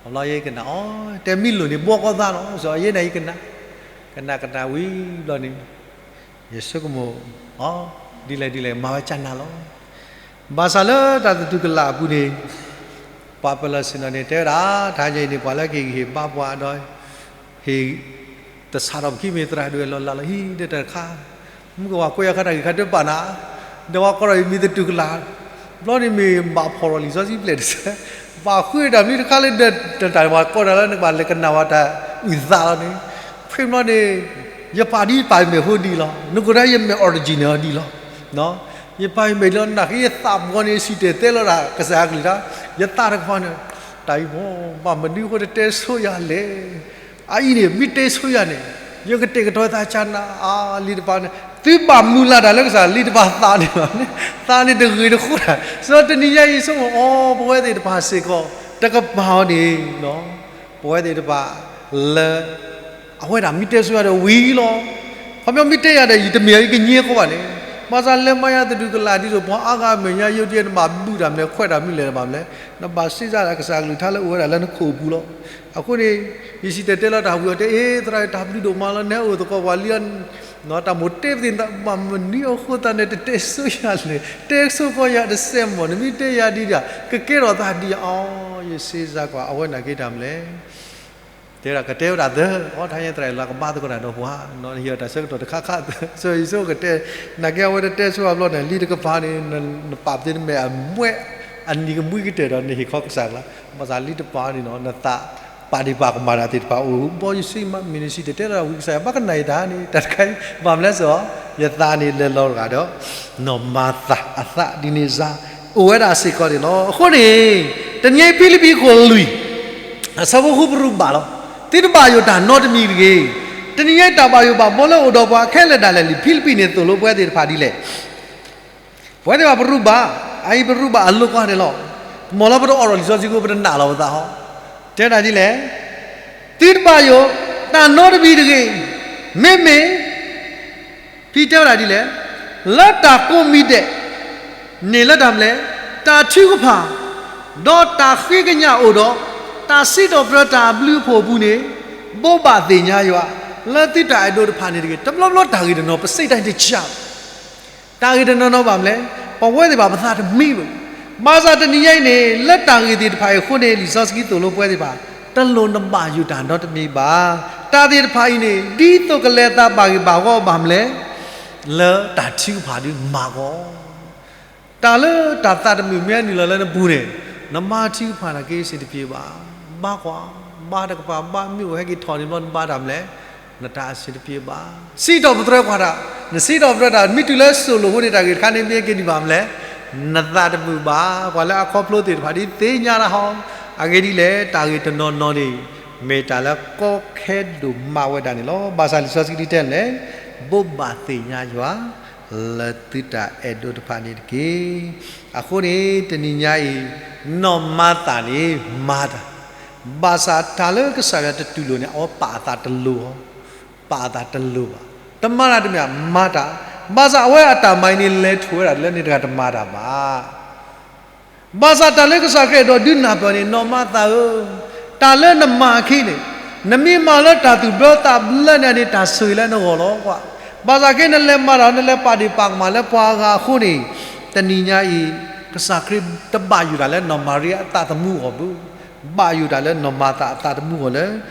အဘျီယကနၣ်အီၤ တဲမ့ၢ်လိၣ်န့ၣ် ဘှီကီသးလီၤ, စ့ၢ်ကီး ယဲန့ၣ်ယကနၣ်, ကနၣ်ကနၣ်ဝံၤဘျီန့ၣ် ယဆိကမိၣ်အီၤ ဒ်လဲၣ်ဒ်လဲၣ် မၤဝဲကနၣ်လီၤ. ဘၣ်ဆၣ်လၢတၢ်သတူၢ်ကလာ်အပူၤန့ၣ် ပှၤပၢၤလီၢ်ဆ့ၣ်နီၤန့ၣ် တဲဝဲဒၣ် တဟါညါအံၤန့ၣ် ပှၤလၢကဟ့ၣ်ဂံၢ်ဟ့ၣ်ဘါပှၤဒီး ဟ့ၣ် တဆးထီၣ်ပခံမ့ၢ်သရၣ်ဒိၣ်ဝဲလီၤလးလီၤဟံၣ်ဒီးတၢ်တခါ, မုၢ်ကဝၤကွဲးယၤခါတၢ်ဂ့ၢ်ခါတပာ်နၤ, ဒီးဝဲကီးဒီးယမံၤသတူၢ်ကလာ်, ဘျီန့ၣ်မ့ၢ်ဘၣ်ဖီၣ်ထီၣ်လံာ်စီဆှံပျဲၢ်တဆၢ, ဘၣ်ဃုတၢ်မနုၤတခါလၢဒီးတၢ်ဝၤကီးတၢ်လၢနကဘၣ်လဲၤကနၣ်ဝဲတၢ်အုၣ်သးလီၤန့ၣ်, ဖဲဘျီန့ၣ် ယပာ်ဒ်ပာ်ယမဲာ်ဖိဒံးလီၤ, နကိးဒၣ်ယမဲာ် original ဒံးလီၤ. ယပာ်ယမဲာ်လီၤ နာ်က့ယသးပှီၤန့ၣ် စံၣ်တဲၤတဲလီၤဒၣ် ကစၢ်အကလုၢ်တၢ်, ယသးတကပၤန့ၣ် တၢ်အံၤမ့ၢ် ဘၣ်မနုၤအဃိတတဲဆိယၤလဲၣ်. အအံၤန့ၣ် မ့ၢ်တဲဆိယၤန့ၣ် ယကတဲာ်ကတီၤသးကနၣ်အါလံတပၤန့ၣ် သုဘၣ်မုၢ်လၢ်တၢ်လၢကစၢ်လံတပၤသးန့ၣ်လီၤ. သးန့ၣ်တဂ့ၤတဃိတၢ်, စ့ၢ်ကီးတနံၤညါအံၤဆိကမိၣ်အီၤ ပဝဲသ့ၣ်တဖၣ်စ့ၢ်ကီး တကပၤအီၤန့ၣ် ပဝဲသ့ၣ်တဖၣ်လၢ အဝဲဒၣ်မ့ၢ်တဲဆိယၤဒီးဝံၤလီၤ. ခီပညီမ့ၢ်တဲယၤဒီး ယတမ့ၢ်အီၤ ယကညဲဃီဘၣ်န့ၣ်, ဘၣ်ဆၣ်လဲၤမၤယၤသတူၢ်ကလာ်ဒ်သိး ပှၤအါဂၤအမဲာ်ညါ ယိၤတယဲၢ် နဘၣ်ဘုၣ်တၢ်မနုၤလဲၣ် ခွဲးတၢ်မနုၤလဲၣ်တဘၣ်မနုၤလဲၣ်, နဘၣ်စံးစၢ်ဒၣ်ကစၢ်အကလုၢ်ကထါလၢအိၣ်ဝဲဒၣ်လၢနခိၣ်အပူၤလီၤ. အဃိန့ၣ် ယစံၣ်တဲၤတဲလီၤတၢ်ဝံၤအီၤတဲ အ့ သရၣ်တၢ်ဘျုးဒိၣ်မးလီၤ နဟဲအိၣ်သကိးပှၤလံလီၤ တၢ်မိၣ်တဲပသ့ၣ် မနုၤအဃိသတးန့ၣ် တတဲဆိယၤလဲၣ်, တဲဆိကီးယၤတစဲးမီၢ်, နမ့ၢ်တဲယၤဒ်ဒၣ် ကကဲထီၣ်သးဒ်အံၤ, ယစ့စးကွၢ် အဝဲနာ်က့တၢ်မနုၤလဲၣ်. တဲဒၣ်ကတဲဝဲဒၣ်သၢ, အိ ထါယဲသရၣ်အံၤလီၤ ကဘါသကိးတၢ်ဒီးပှၤ, ဟံးအီၤတၢ်ဆၢကတီၢ်တခါခါ, စီၤယိၤစိကတဲ, နာ်က့အဝဲတတဲဆိအဘျီန့ၣ် လံာ်တကပၤန့ၣ် နပာ်ပသ့တမ့ၢ်အမှဲ အနံၤကမှံကတၢၢ်ဒီးနဟ့ၣ်ခီကစၢ်ကျါ, ဘၣ်ဆၣ်လံာ်တကပၤန့ၣ်နီၤ နသးပာ်ဒ့ၣ်ပာ်ကမၣ်တၢ်သ့ၣ်တဖၣ်အိၣ်, ဘီယစ့မး မ့ၢ်နစံၣ်တဲၤတဲလီၤဝံၤကစၢ်ယွၤ ဘၣ်ကနၣ်ယတၢ်န့ၣ် တၢ်တခါအံၤ ဘၣ်မနုၤလဲၣ်စီၤ, ယသးန့ၣ်လဲၤလီၤတဂၤဒီး နီၢ်မၤသၤအသးဒ်န့ၣ်စ့ၢ် အိၣ်ဝဲဒၣ်စ့ၢ်ကီးန့ၣ်လီၤ. အဃိန့ၣ် တနံၤအံၤဖံလံးပံၤခိၣ်လွံၢ် အဆၢဖိဃုပရူၢ်ဘၣ်လီၤ. သုတဘၣ်ယိၣ်တၢ်နီတမံၤတဂ့ၤ. တနံၤအံၤတၢ်ဘၣ်ယိၣ်ဘၣ်ဘှီလၢအိၣ်ဒီးပှၤခဲလၢာ်ဒၣ်လဲာ်လံ. ဖံလံးပံၤန့ၣ်သိၣ်လိပဝဲသ့ၣ်တဖၣ်ဒ်လဲၣ်. ပဝဲသ့ၣ်တဖၣ်ပရူၢ်ဘၣ်, အအံၤပရူၢ်ဘၣ်အလိၤကွၢ်န့ၣ်လီၤ. မ်လၢပတအိးထီၣ်လံာ်စီဆှံအဃိ ပတနာ်လီၤပသးဟီ, တဲဒၣ်ဒ်လဲၣ်, သုတဘၣ်ယိၣ်တၢ်နီတမံၤတဂ့ၤ. မ့မ့ၢ် ဖဲတဲဝဲဒၣ်ဒ်လဲၣ်, လၢတၢ်ကိးမံၤဒဲးန့ၣ်လၢတၢ်မနုၤလဲၣ်, တၢ်ထုကဖၣ်, ဒီးတၢ်ဃ့ကညးအိၣ်ဒီး တၢ်စံးထီၣ်ပတြၢၤတၢ်အဘျုးအဖှိၣ်အပူၤန့ၣ်, ဘိးဘၣ်သ့ၣ်ညါယွၤ လၢသုတၢ်အဲၣ်ဒိးတဖၣ်န့ၣ်တဂ့ၤ. တဘျီဘျီတၢ်ဂ့ၢ်တနီၤ ပစံးတၢ်တကး တၢ်ဂ့ၢ်တနီၤနီၤဘၣ်မနုၤလဲၣ်, ပဝဲသ့ၣ်တဖၣ်ပသးတမံဘၣ်. ဘၣ်ဆၣ်တနံၤညါအံၤန့ၣ် လၢတၢ်ဂ့ၢ်သ့ၣ်တဖၣ်အံၤအဃိန့ၣ် လံာ်စီဆှံသိၣ်လိပဝဲသ့ၣ်တဖၣ် တလိၣ်နဘၣ်ယိၣ်တၢ်နီတမံၤဘၣ်. တၢ်သ့ၣ်တဖၣ်အံၤန့ၣ် ဒ်သိးကလဲၤအသးဘၣ်ဂ့ၢ်ဘၣ်ဝီဘၣ်မနုၤလဲၣ်, လၢတၢ်ထုကဖၣ်ဒုးမၤဂီၢ် တၢ်လၢတၢ်သးတမုာ်မ့ၢ်အနုာ်လီၤလၢနပူၤန့ၣ်, နမၤထုကဖၣ်နာ်က့စ့ၢ်တပျ့ၤဘၣ်. ဘါကွၢ်, ဘါတကပၤ ဘါမ့ၢ်အိၣ်ဟဲက့ၤထီၣ်န့ၣ်ဘျီ နဘါတၢ်မနုၤလဲၣ်, နတၢ်စ့ၢ်တပျ့ၤဘၣ်. စံးထီၣ်ပတြၢၤကွၢ်တၢ်, နစံးထီၣ်ပတြၢၤတၢ် မ့ၢ်တုၤလၢစိၣ်လိာ်အဃိန့ၣ် တၢ်ဂ့ၢ်တခါန့ၣ်မ့ၢ်ဟဲက့ၤဒံးဘၣ်မနုၤလဲၣ်, နသးတမုာ်ဘၣ်. ပှၤလၢအခီဖျိသ့ၣ်တဖၣ်ဒ်သ့ၣ်ညါတၢ်ဟီ, အဂ့ၢ်ဒ်လဲၣ် တၢ်ဂ့ၢ်တနီၤနီၤန့ၣ် မ့ၢ်တၢ်လၢကီခဲဒိၣ်မးဝဲဒၣ်န့ၣ်လီၤ. ဘၣ်ဆၣ်လံာ်စီဆှံဒ်တဲလဲၣ်, ဘိးဘၣ်သ့ၣ်ညါယွၤ လၢသုတၢ်အဲၣ်ဒိးတဖၣ်န့ၣ်တက့ၢ်. အဃိန့ၣ် တနံၤညါအံၤ နီၢ်မၤသၤန့ၣ် မၤတၢ်, ဘၣ်ဆၣ်တၢ်လၢကစၢ်ယွၤတတူၢ်လိာ်န့ၣ် အဝဲပာ်အသးတလိၤ, ပာ်အသးတလိၤဘၣ်. တမၤတၢ်တမ့ၢ် မၤတၢ်, ဘၣ်ဆၣ်အဝဲအတၢ်မၤအံၤန့ၣ် လဲၤထီၣ်ဝဲဒၣ်လၢန့ၣ်တဂၤတမၤတၢ်ဘၣ်. ဘၣ်ဆၣ်တၢ်လၢကစၢ်ခရံာ်အဲၣ်ဒိးဒုးနၢ်ပၢၢ်န့ၣ် နီၢ်မၤသၤဧၢ, တၢ်လၢနမၤအခံန့ၣ်, နမ့ၢ်မၤလၢတၢ်သူၣ်ဘျၢသးဘျၢန့ၣ်န့ၣ် တၢ်ဆိၣ်ဂ့ၤလၢနဂီၢ်လီၤကွၢ်. ဘၣ်ဆၣ်ခဲအံၤနလဲၤမၤတၢ် နလဲၤပာ်ဒ့ၣ်ပာ်ကမၣ်လၢပှၤဂၤအဃိန့ၣ်, တနံၤညါအံၤ ကစၢ်ခရံာ်တဘၣ်ယိၣ်တၢ်လၢနီၢ်မၤရံအသးသမူအဂီၢ်ဘၣ်, ဘၣ်ယိၣ်တၢ်လၢနီၢ်မၤသၤအသးသမူအဂီၢ်လၢ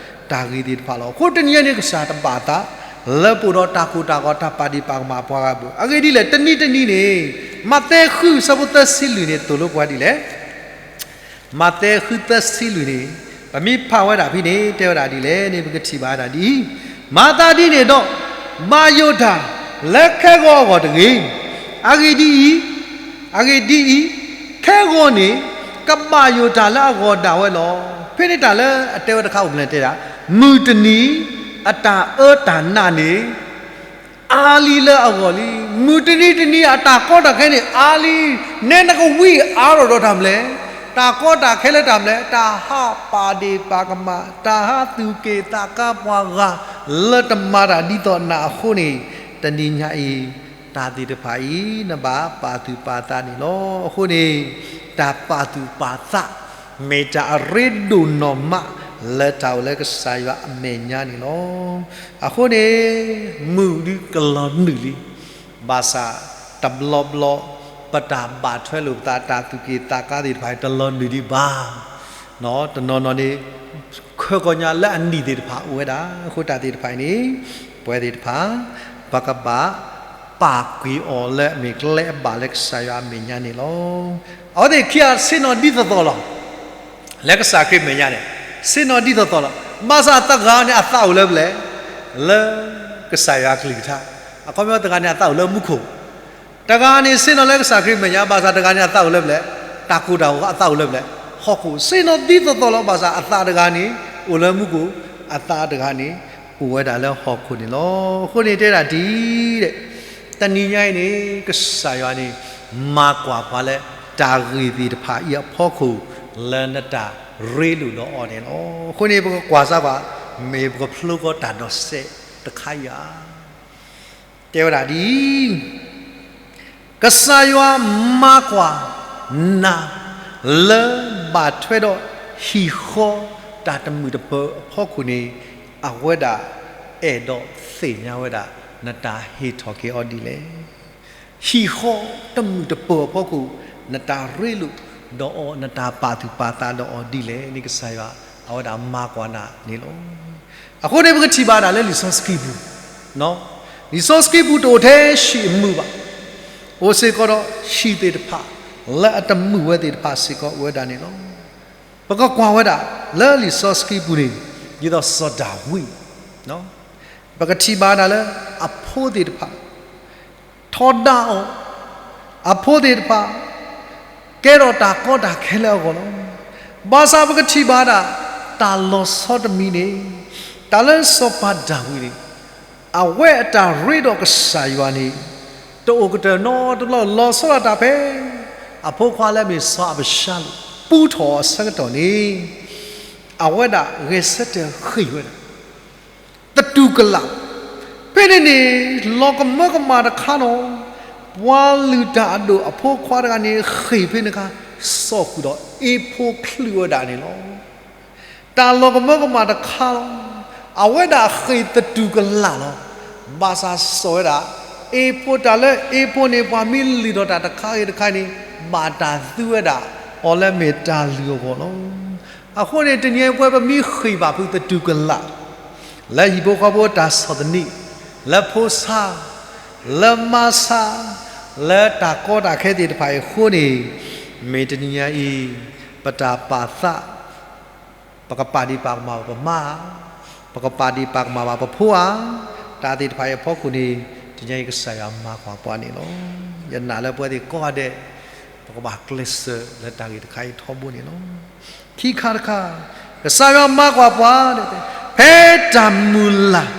တၢ်ဂ့ၢ်သ့ၣ်တဖၣ်လီၤ. အဃိတနံၤညါန့ၣ် ကစၢ်တဘၣ်အသး လၢပအိၣ်ဒီးတၢ်ကိၢ်တၢ်ဂီၤ တၢ်ပာ်ဒ့ၣ်ပာ်ကမၣ်ပှၤဂၤဘၣ်. အဂ့ၢ်ဒ်လဲၣ် တနံၤတနံၤန့ၣ် မးသဲဃုဆၢဖိသၢဆံလွံၢ်န့ၣ် သိၣ်လိပှၤဒ်လဲၣ်. မးသဲဃုသၢဆံလွံၢ်န့ၣ် ပမ့ၢ်ဖးဝဲဒၣ်ဖဲန့ၣ် တဲဝဲဒၣ်ဒ်လဲၣ်န့ၣ် ပကထံၣ်ဘၣ်ဝဲဒၣ်ဒ်အံၤ, မၤသးဒ်န့ၣ်ဒီး ဘၣ်ယိၣ်တၢ်လၢခဲဂီၤအဂီၢ်တဂ့ၤ. အဂ့ၢ်ဒ်အံၤ, အဂ့ၢ်ဒ်အံၤ, ခဲဂီၤန့ၣ် ကဘၣ်ယိၣ်တၢ်လၢအဂီၢ်ဒၣ်ဝဲလီၤ. ဖဲန့ၣ်တၢ်လၢအတဲဝဲတခါအိၣ်ဖျဲၣ်တဲဒၣ်, မုၢ်တနံၤ အတၢ်အၢတၢ်နးန့ၣ် အါလံလၢအဂီၢ်လံ. မုၢ်တနံၤတနံၤအတၢ်ကီတၢ်ခဲန့ၣ် အါလံ, နဲနကဝံၣ်အါထီၣ်ဒီးတၢ်မနုၤလဲၣ်, တၢ်ကီတၢ်ခဲလၢတၢ်မနုၤလဲၣ်, တၢ်ဟးပာ်ဒ့ၣ်ပာ်ကမၣ်, တၢ်ဟးသူၣ်က့ၣ်သးကါပှၤဂၤ လၢတမၤတၢ်ဒ်သိးနၤအဃိန့ၣ်, တနံၤညါအံၤ တၢ်သ့ၣ်တဖၣ်အံၤ နဘၣ်ပာ်သူၣ်ပာ်သးန့ၣ်လီၤ. အဃိန့ၣ် တၢ်ပာ်သူၣ်ပာ်သး မ့ၢ်တၢ်အရ့ဒိၣ်နီၢ်မး လၢတၢ်အိၣ်လၢကစၢ်ယွၤအမဲာ်ညါန့ၣ်လီၤ. အဃိန့ၣ် မုၢ်ဒုးကလီၤနုာ်လံ, ဘၣ်ဆၣ်တဘျီဘျီ ပတၢ်ဘၣ်ထွဲလိာ်ပသး တၢ်သူၣ်က့ၣ်သးကါသ့ၣ်တဖၣ် တလီၤနုာ်ဒံးဘၣ်. တနီၤနီၤန့ၣ် ခဲကိာ်ညါလၢအနံၣ်သ့ၣ်တဖၣ်အိၣ်ဝဲဒၣ်. အဃိတၢ်သ့ၣ်တဖၣ်အံၤန့ၣ် ပဝဲသ့ၣ်တဖၣ် ပကဘၣ်ပာ်ကွံာ်အီၤလၢအမ့ၢ်ကျဲအဘၣ်လၢကစၢ်ယွၤအမဲာ်ညါန့ၣ်လီၤ. အဝဲသ့ၣ်ခံဂၤဆ့ၣ်နီၤဒ်သိးသိးလီၤ. လၢကစၢ်ခရံာ်မဲာ်ညါန့ၣ် ဆ့ၣ်နီၤဒ်သိးသိးလီၤ. ဘၣ်ဆၣ်တဂၤန့ၣ်အသးအိၣ်လၢပျဲၢ် လၢကစၢ်ယွၤအကလုၢ်ကထါ, အခီပညီတဂၤန့ၣ်အသးအိၣ်လၢမူခိၣ်, တဂၤန့ၣ်ဆ့ၣ်နီၤလၢကစၢ်ခရံာ်မဲာ်ညါ, ဘၣ်ဆၣ်တဂၤန့ၣ်အသးအိၣ်လၢပျဲၢ်, တၢ်ကိၢ်တၢ်ဂီၤအသးအိၣ်လၢပျဲၢ်, ဟီၣ်ခိၣ်, ဆ့ၣ်နီၤဒ်သိးသိးလီၤ. ဘၣ်ဆၣ်အသးတဂၤန့ၣ် အိၣ်လၢမူခိၣ်, အသးတဂၤန့ၣ် အိၣ်ဝဲဒၣ်လၢဟီၣ်ခိၣ်န့ၣ်လီၤ. အဃိန့ၣ်တဲဒၣ်ဒ်လဲၣ်, တနံၤညါအံၤန့ၣ် ကစၢ်ယွၤန့ၣ် မၤကွၢ်ပှၤလၢတၢ်ဂ့ၢ်သ့ၣ်တဖၣ်အံၤအဖီခိၣ် လၢနတၢ်ရ့လိာ်ဒီးအီၤန့ၣ်လီၤ. အဃိန့ၣ် ပကကွၢ်စၢ်ကွၢ်, မ့ၢ်ပကဖျိဃီတၢ်ဒီးစဲးတခါအံၤဧါ. တဲဝဲဒၣ်ဒ်အံၤ, ကစၢ်ယွၤမၤကွၢ်နၤ လၢဘၣ်ထွဲဒီးဟံၣ်ဃီတၢ်တမုာ်တပၢၤအဖီခိၣ်န့ၣ်, အဝဲဒၣ်အဲၣ်ဒိးသ့ၣ်ညါဝဲဒၣ် နတၢ်ဟ့ၣ်ထီၣ်က့ၤအီၤဒ်လဲၣ်. ဟံၣ်ဃီတမုာ်တပၢၤအဖီခိၣ်, နတၢ်ရ့လိာ်ဒီးအီၤ, နတၢ်ပာ်သူၣ်ပာ်သးဒီးအီၤဒ်လဲၣ်န့ၣ် ကစၢ်ယွၤအဝဲဒၣ်မၤကွၢ်နၤန့ၣ်လီၤ. အဃိန့ၣ် ပကထံၣ်ဘၣ်ဒၣ်လၢလံာ်စီဆှံပူၤ, လံာ်စီဆှံပူၤတအိၣ်ထဲဟံၣ်အမုာ်ဘၣ်, အိၣ်စ့ၢ်ကီးဒီးဟံၣ်သ့ၣ်တဖၣ် လၢအတမုာ်ဝဲသ့ၣ်တဖၣ်စ့ၢ်ကီးအိၣ်ဝဲဒၣ်န့ၣ်လီၤ. ပကကွၢ်ဝဲဒၣ်လၢလံာ်စီဆှံပူၤန့ၣ်, ဒ်သိးစီၤဒၤဝံး, ပကထံၣ်ဘၣ်ဒၣ်လၢအဖိသ့ၣ်တဖၣ် ထီဒါအီၤ, အဖိသ့ၣ်တဖၣ် ကဲထီၣ်တၢ်ကီတၢ်ခဲလၢအဂီၢ်လီၤ. ဘၣ်ဆၣ်ပကထံၣ်ဘၣ်ဒၣ် တၢ်လီၤဆီတမံၤန့ၣ်, တၢ်လၢစီၤပၤဒၤဝံးန့ၣ်, အဝဲအတၢ်ရ့ဒီးကစၢ်ယွၤန့ၣ်, တအိၣ်ကတၢၢ်နီတဘျီ လီၤဆီဒၣ်တၢ်ဖဲ အဖိခွါလၢအမ့ၢ်စီၤအၤဘၡါလိၣ် ပူထီၣ်အီၤအဆၢကတီၢ်န့ၣ်, အဝဲဒၣ်ဂဲၤဆၢထၢၣ်ဃ့ၢ်ဝဲဒၣ် သတူၢ်ကလာ်, ဖဲန့ၣ်န့ၣ် လီၤကမၢကမၣ်တခါနီၤ, ပှၤလုၢ်တၢ်အဒိၣ်အဖိခွါတဂၤန့ၣ် ဃ့ၢ်ဖဲန့ၣ်အခါ စိာ်ဃုာ်ဒီးအ့ဖိချုးဝဲဒၣ်န့ၣ်လီၤ. တၢ်လီၤကမၢကမၣ်တခါလီၤ. အဝဲဒၣ်ဃ့ၢ်သတူၢ်ကလာ်လီၤ. ဘၣ်ဆၣ်စိာ်ဝဲဒၣ် အ့ဖိ တၢ်လၢအ့ဖိန့ၣ် ပှၤမ့ၢ်လုၢ်ထီၣ်တၢ်တခါဂ့ၤတခါန့ၣ် ဘၣ်တၢ်သူဝဲဒၣ် အီၤလၢမ့ၢ်တၢ်လုၢ်အဂီၢ်လီၤ. အဃိန့ၣ် တနံၤအံၤပဝဲပမ့ၢ်ဃ့ၢ်ဘၣ်ဖုးသတူၢ်ကလာ် လၢဟံၣ်ဖိဃီဖိအတၢ်ဆီၣ်သနံး, လၢဖိဆါ, လၢမါဆါ, လၢတၢ်ကီတၢ်ခဲသ့ၣ်တဖၣ်အံၤအဃိန့ၣ်, မ့ၢ်တနံၤညါအံၤ ပတၢ်ပာ်သး ပကပာ်ဒံးပာ်ကမၣ်ဘၣ်ပမါဧါ, ပကပာ်ဒံးပာ်ကမၣ်ဘၣ်ပဖိဧါ, တၢ်သ့ၣ်တဖၣ်အံၤအဖီခိၣ်န့ၣ် တနံၤညါအံၤကစၢ်ယွၤမၤကွၢ်ပှၤန့ၣ်လီၤ. ယနာ်လၢပဝဲသ့ၣ်ကိးဂၤဒဲး ပကဘၣ်ကျဲးစၢးလၢတၢ်ဂ့ၢ်တခါအံၤထီဘိန့ၣ်လီၤ. ခံခါတခါ, ကစၢ်ယွၤမၤကွၢ်ပှၤ, ဖဲတၢ်မုၢ်လၢ်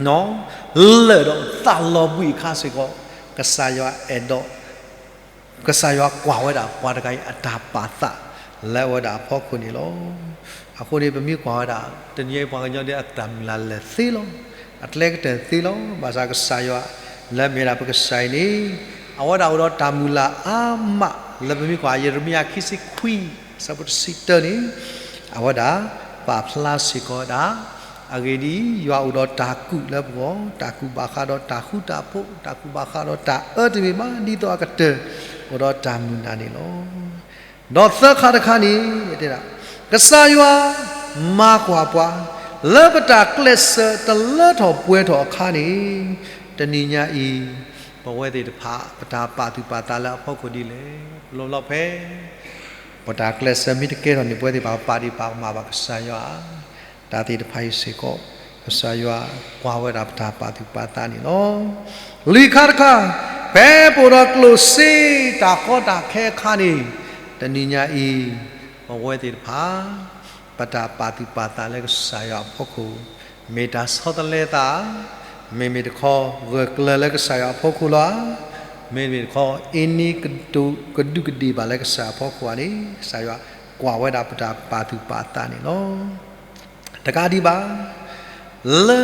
လၢာ်ဒီးသးလီၤဘှံးအခါစ့ၢ်ကီး, ကစၢ်ယွၤအဲၣ်ဒိး ကစၢ်ယွၤကွၢ်ဝဲဒၣ်ပှၤတဂၤအံၤအတၢ်ပာ်သးလၢအဝဲဒၣ်အဖီခိၣ်န့ၣ်လီၤ. အဃိန့ၣ် ပမ့ၢ်ကွၢ်ဝဲဒၣ် တနံၤအံၤပှၤကညီဒ်အတၢ်မုၢ်လၢ်လၢာ်သ့လီၤ. အကျဲကတၢၢ်သ့လီၤ. ဘၣ်ဆၣ်ကစၢ်ယွၤလၢအမ့ၢ်ဒၣ်ပကစၢ်အံၤန့ၣ် အဝဲဒၣ်အိၣ်ဒီးတၢ်မုၢ်လၢ်အါမး လၢပမ့ၢ်ကွၢ်ယံးရမံယၤခံဆံခွံ အဆၢဖိတဆံတၢန့ၣ် အဝဲဒၣ်ပာ်ဖျါစ့ၢ်ကီးဝဲဒၣ် အဂ့ၢ်ဒ်အံၤ, ယွၤအိၣ်ဒီးတၢ်ကူၣ်လၢပဂီၢ်, တၢ်ကူၣ်ဘၣ်ဃးဒီးတၢ်ဃူတၢ်ဖိး, တၢ်ကူၣ်ဘၣ်ဃးဒီးတၢ်အၢတမ့ၢ်ဘၣ်, ဒ်သိးအကတၢၢ်အိၣ်ဒီးတၢ်မုၢ်လၢ်န့ၣ်လီၤ. ဒီးသၢခါတခါန့ၣ် တဲဒၣ်, ကစၢ်ယွၤမၤကွၢ်ပှၤ လၢပတၢ်ကျဲးစၢးတလၢထီၣ်ပှဲၤထီၣ်အခါန့ၣ်, တနံၤညါအံၤ ပဝဲသ့ၣ်တဖၣ် ပတၢ်ပာ်သူၣ်ပာ်သးလၢအဖီခိၣ်ဒ်လဲၣ်. လီၤလီၤဖဲ ပတၢ်ကျဲးစၢးမ့ၢ်တကဲထီၣ်န့ၣ် ပဝဲသ့ၣ်တဖၣ်ပာ်ဒံးပာ်ကမၣ်ဘၣ်ကစၢ်ယွၤ တၢ်သ့ၣ်တဖၣ်အံၤစ့ၢ်ကီး ကစၢ်ယွၤကွၢ်ဝဲဒၣ်ပတၢ်ပာ်သူၣ်ပာ်သးန့ၣ်လီၤ. လွံၢ်ခါတခါ, ဖဲပအိၣ်ဒီးကျိၣ်စ့တၢ်ကီတၢ်ခဲအခါန့ၣ်, တနံၤညါအံၤ ပဝဲသ့ၣ်တဖၣ် ပတၢ်ပာ်သူၣ်ပာ်သးလၢကစၢ်ယွၤအဖီခိၣ်, မ့ၢ်တၢ်ဆီတလဲသးဧါ, မ့မ့ၢ်တခီ ဂၢၢ်ကျၢၤလၢကစၢ်ယွၤအဖီခိၣ်လီၤဧါ, မ့မ့ၢ်တခီ အ့န့ကဒုးကဒ့ၣ်ဘၣ်လၢကစၢ်ယွၤအဖီခိၣ်ဧါန့ၣ် ကစၢ်ယွၤကွၢ်ဝဲဒၣ်ပတၢ်ပာ်သူၣ်ပာ်သးန့ၣ်လီၤ. တကးဒံးဘၣ်, လၢ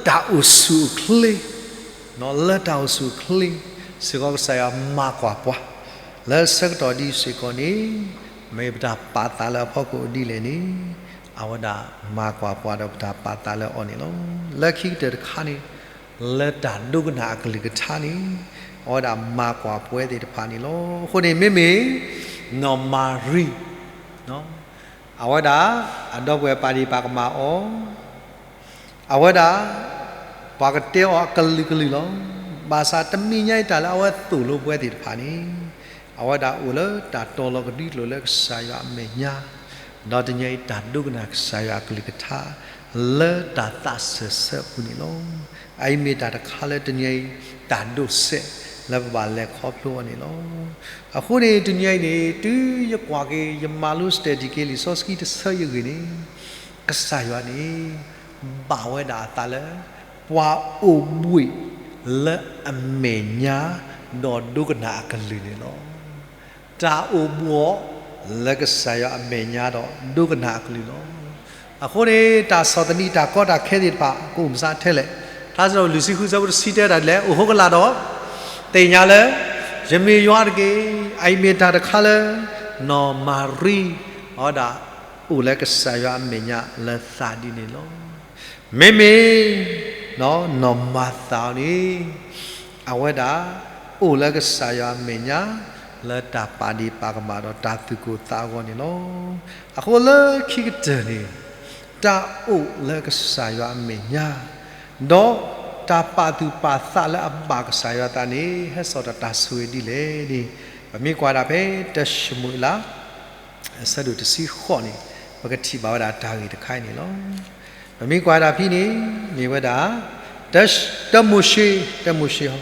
တၢ်အိၣ်ဆူၣ်အိၣ်ချ့, လၢတၢ်အိၣ်ဆူၣ်အိၣ်ချ့စ့ၢ်ကီး ကစၢ်ယွၤမၤကွၢ်ပှၤ လၢဆၢကတီၢ်ဒ်စ့ၢ်ကီးန့ၣ်, မ့ၢ်ပတၢ်ပာ်သးလၢအဖီခိၣ်ဒ်လဲၣ်န့ၣ်, အဝဲဒၣ်မၤကွၢ်ပှၤဒီးပတၢ်ပာ်သးလၢအီၤန့ၣ်လီၤ. လၢခံကတၢၢ်တခါန့ၣ်, လၢတၢ်ဒိကနၣ်အကလုၢ်ကထါန့ၣ်, အဝဲဒၣ်မၤကွၢ်ပဝဲသ့ၣ်တဖၣ်န့ၣ်လီၤ. အဃိန့ၣ်မ့မ့ၢ် နီၢ်မၤရံ အဝဲဒၣ် အဒီပုၢ်ဝဲၢ်ပာ်ဒံးပာ်ကမၣ်အီၤ, အဝဲဒၣ် ပှၤကတဲအီၤအကလုာ်ကလုာ်လီၤ. ဘၣ်ဆၣ်တမံၤညါအံၤတၢ်လၢအဝဲသိၣ်လိပဝဲသ့ၣ်တဖၣ်န့ၣ်, အဝဲဒၣ်အိၣ်လၢတၢ်တီၤလီၤကဒွံကျိာ်လၢကစၢ်ယွၤအမဲာ်ညါ, ဒီးတနံၤအံၤတၢ်ဒိကနၣ်ကစၢ်ယွၤအကလုၢ်ကထါ လၢတၢ်သးစၢၢ်ဆၢအပူၤန့ၣ်လီၤ. အအံၤမ့ၢ်တၢ်တခါလၢတနံၤအံၤ တၢ်ဒိးစဲးလၢပဘၣ်လဲၤခီဖျိအီၤန့ၣ်လီၤ. အဃိန့ၣ် တနံၤအံၤန့ၣ် တုၤယကွၢ်က့ၤ ယမၤလိ study က့ၤလံာ်စီဆှံတဆၢယဂ့ၢ်န့ၣ်, ကစၢ်ယွၤန့ၣ် ဘၣ်ဝဲဒၣ်အသးလၢ ပှၤအိၣ်ဘှံးလၢအမဲာ်ညါ ဒီးဒိကနၣ်အကလုၢ်န့ၣ်လီၤ. တၢ်အိၣ်ဘှံးလၢကစၢ်ယွၤအမဲာ်ညါဒီးဒိကနၣ်အကလုၢ်လီၤ. အဃိန့ၣ် တၢ်ဆီၣ်သနံးတၢ်ကီတၢ်ခဲသ့ၣ်တဖၣ် ကအိၣ်မးထဲလဲၣ်. ထါစံးထီၣ်ပတြၢၤလွံၢ်ဆံဃု အဆၢဖိတဆံတဲဒၣ်ဒ်လဲၣ်, အိၣ်ဃိကလာ်ဒီး သ့ၣ်ညါလၢ ယမ့ၢ်ယွၤတက့ၢ်. အအံၤမ့ၢ်တၢ်တခါလၢ နီၢ်မၤရံ အဝဲဒၣ်အိၣ်လၢကစၢ်ယွၤအမဲာ်ညါလၢသးဒ်န့ၣ်လီၤ. မ့မ့ၢ် နီၢ်မၤသၤအီၤန့ၣ် အဝဲဒၣ်အိၣ်လၢကစၢ်ယွၤအမဲာ်ညါ လၢတၢ်ပာ်ဒ့ၣ်ပာ်ကမၣ်ဒီးတၢ်သူၣ်ကိၢ်သးဂီၤန့ၣ်လီၤ. အဃိလၢခံကတၢၢ်န့ၣ် တၢ်အိၣ်လၢကစၢ်ယွၤအမဲာ်ညါ ဒီးတၢ်ပာ်သူၣ်ပာ်သးလၢအဘၣ်ကစၢ်ယွၤအသးန့ၣ် ဟဲစိာ်ထီၣ်တၢ်ဆိၣ်ဂ့ၤဒ်လဲၣ်န့ၣ် ပမ့ၢ်ကွၢ်ဒၣ်ဖဲတၢၡမူၤအ့လး အဆၢဒိၣ်တဆံဃိးန့ၣ် ပကထံၣ်ဘၣ်ဝဲဒၣ်တၢ်ဂ့ၢ်တခါအံၤန့ၣ်လီၤ. ပမ့ၢ်ကွၢ်ဒၣ်ဖဲန့ၣ် မ့ၢ်ဝဲဒၣ် တၢမိၤၡ့, တၢမိၤၡ့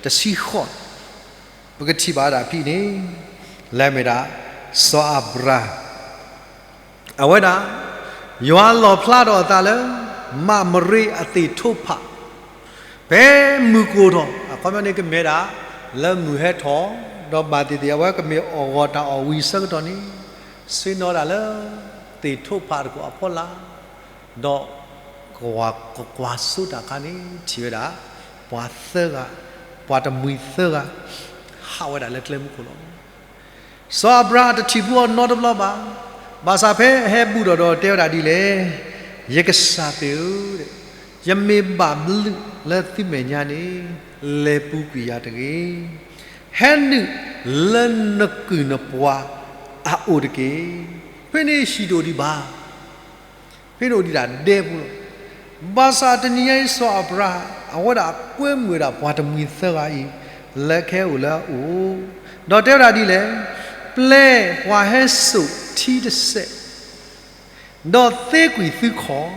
တဆံဃိး ပကထံၣ်ဘၣ်ဝဲဒၣ်ဖဲန့ၣ် လၢအမ့ၢ်ဒၣ် စီၤအၤဘြၤ အဝဲဒၣ် ယွၤလီၣ်ဖျါထီၣ်အသးလၢ မၤမရ့အသ့ၣ်ထိၣ်ဖး ဖဲမုၢ်ကိၢ်ထီၣ် အခီပညီန့ၣ်ကမ့ၢ်ဒၣ် လၢမုၢ်ဟဲထီၣ် ဒီးဘၣ်သ့ၣ်သ့ၣ် အဝဲကမ့ၢ်အီၣ်ဂီၤတၢ်အီၣ်ဝံၤအဆၢကတီၢ်န့ၣ် ဆ့ၣ်နီၤဒၣ်လၢ သ့ၣ်ထိၣ်ဖးတကိးအဖီလာ် ဒီး ကကွၢ်စိတၢ်အခါန့ၣ် ထံၣ်ဝဲဒၣ် ပှၤသၢဂၤ, ပှၤတမှံၤသၢဂၤ ဟးဝဲဒၣ်လၢကျဲမုၢ်ခိၣ်လီၤ. စီၤအၤဘြၤဟၣ်တထံၣ်ဘၣ်အီၤနီတဘျီဘၣ်. ဘၣ်ဆၣ်ဖဲအဟဲဘူးထီၣ်ဒီးတဲဝဲဒၣ်ဒ်လဲၣ်, ယကစၢ်သ့ၣ်ဧၢ, ယမ့ၢ်ဘၣ်ဘျုးလၢသုမဲာ်ညါန့ၣ် လဲၤပူၤကွံာ်ယၤတဂ့ၤ. ဟဲနုာ်လၢနကုၢ်နပှၤအအိၣ်တက့ၢ်. ဖဲန့ၣ်ဟံၣ်တအိၣ်ဒံးဘၣ်. ဖဲန့ၣ်အိၣ်ဒံးဒၣ်ဒဲပူၤလီၤ. ဘၣ်ဆၣ်တနံၤညါအံၤစီၤအၤဘြၤဟၣ် အဝဲဒၣ်ကွဲမုာ်ဝဲဒၣ်ပှၤတမှံၤသၢဂၤအံၤ လၢကဟဲအိၣ်လၢအအိၣ်, ဒီးတဲဝဲဒၣ်ဒ်လဲၣ်, ပျဲပှၤဟဲစိာ်ထံတစဲး ဒီးသ့ကွံာ်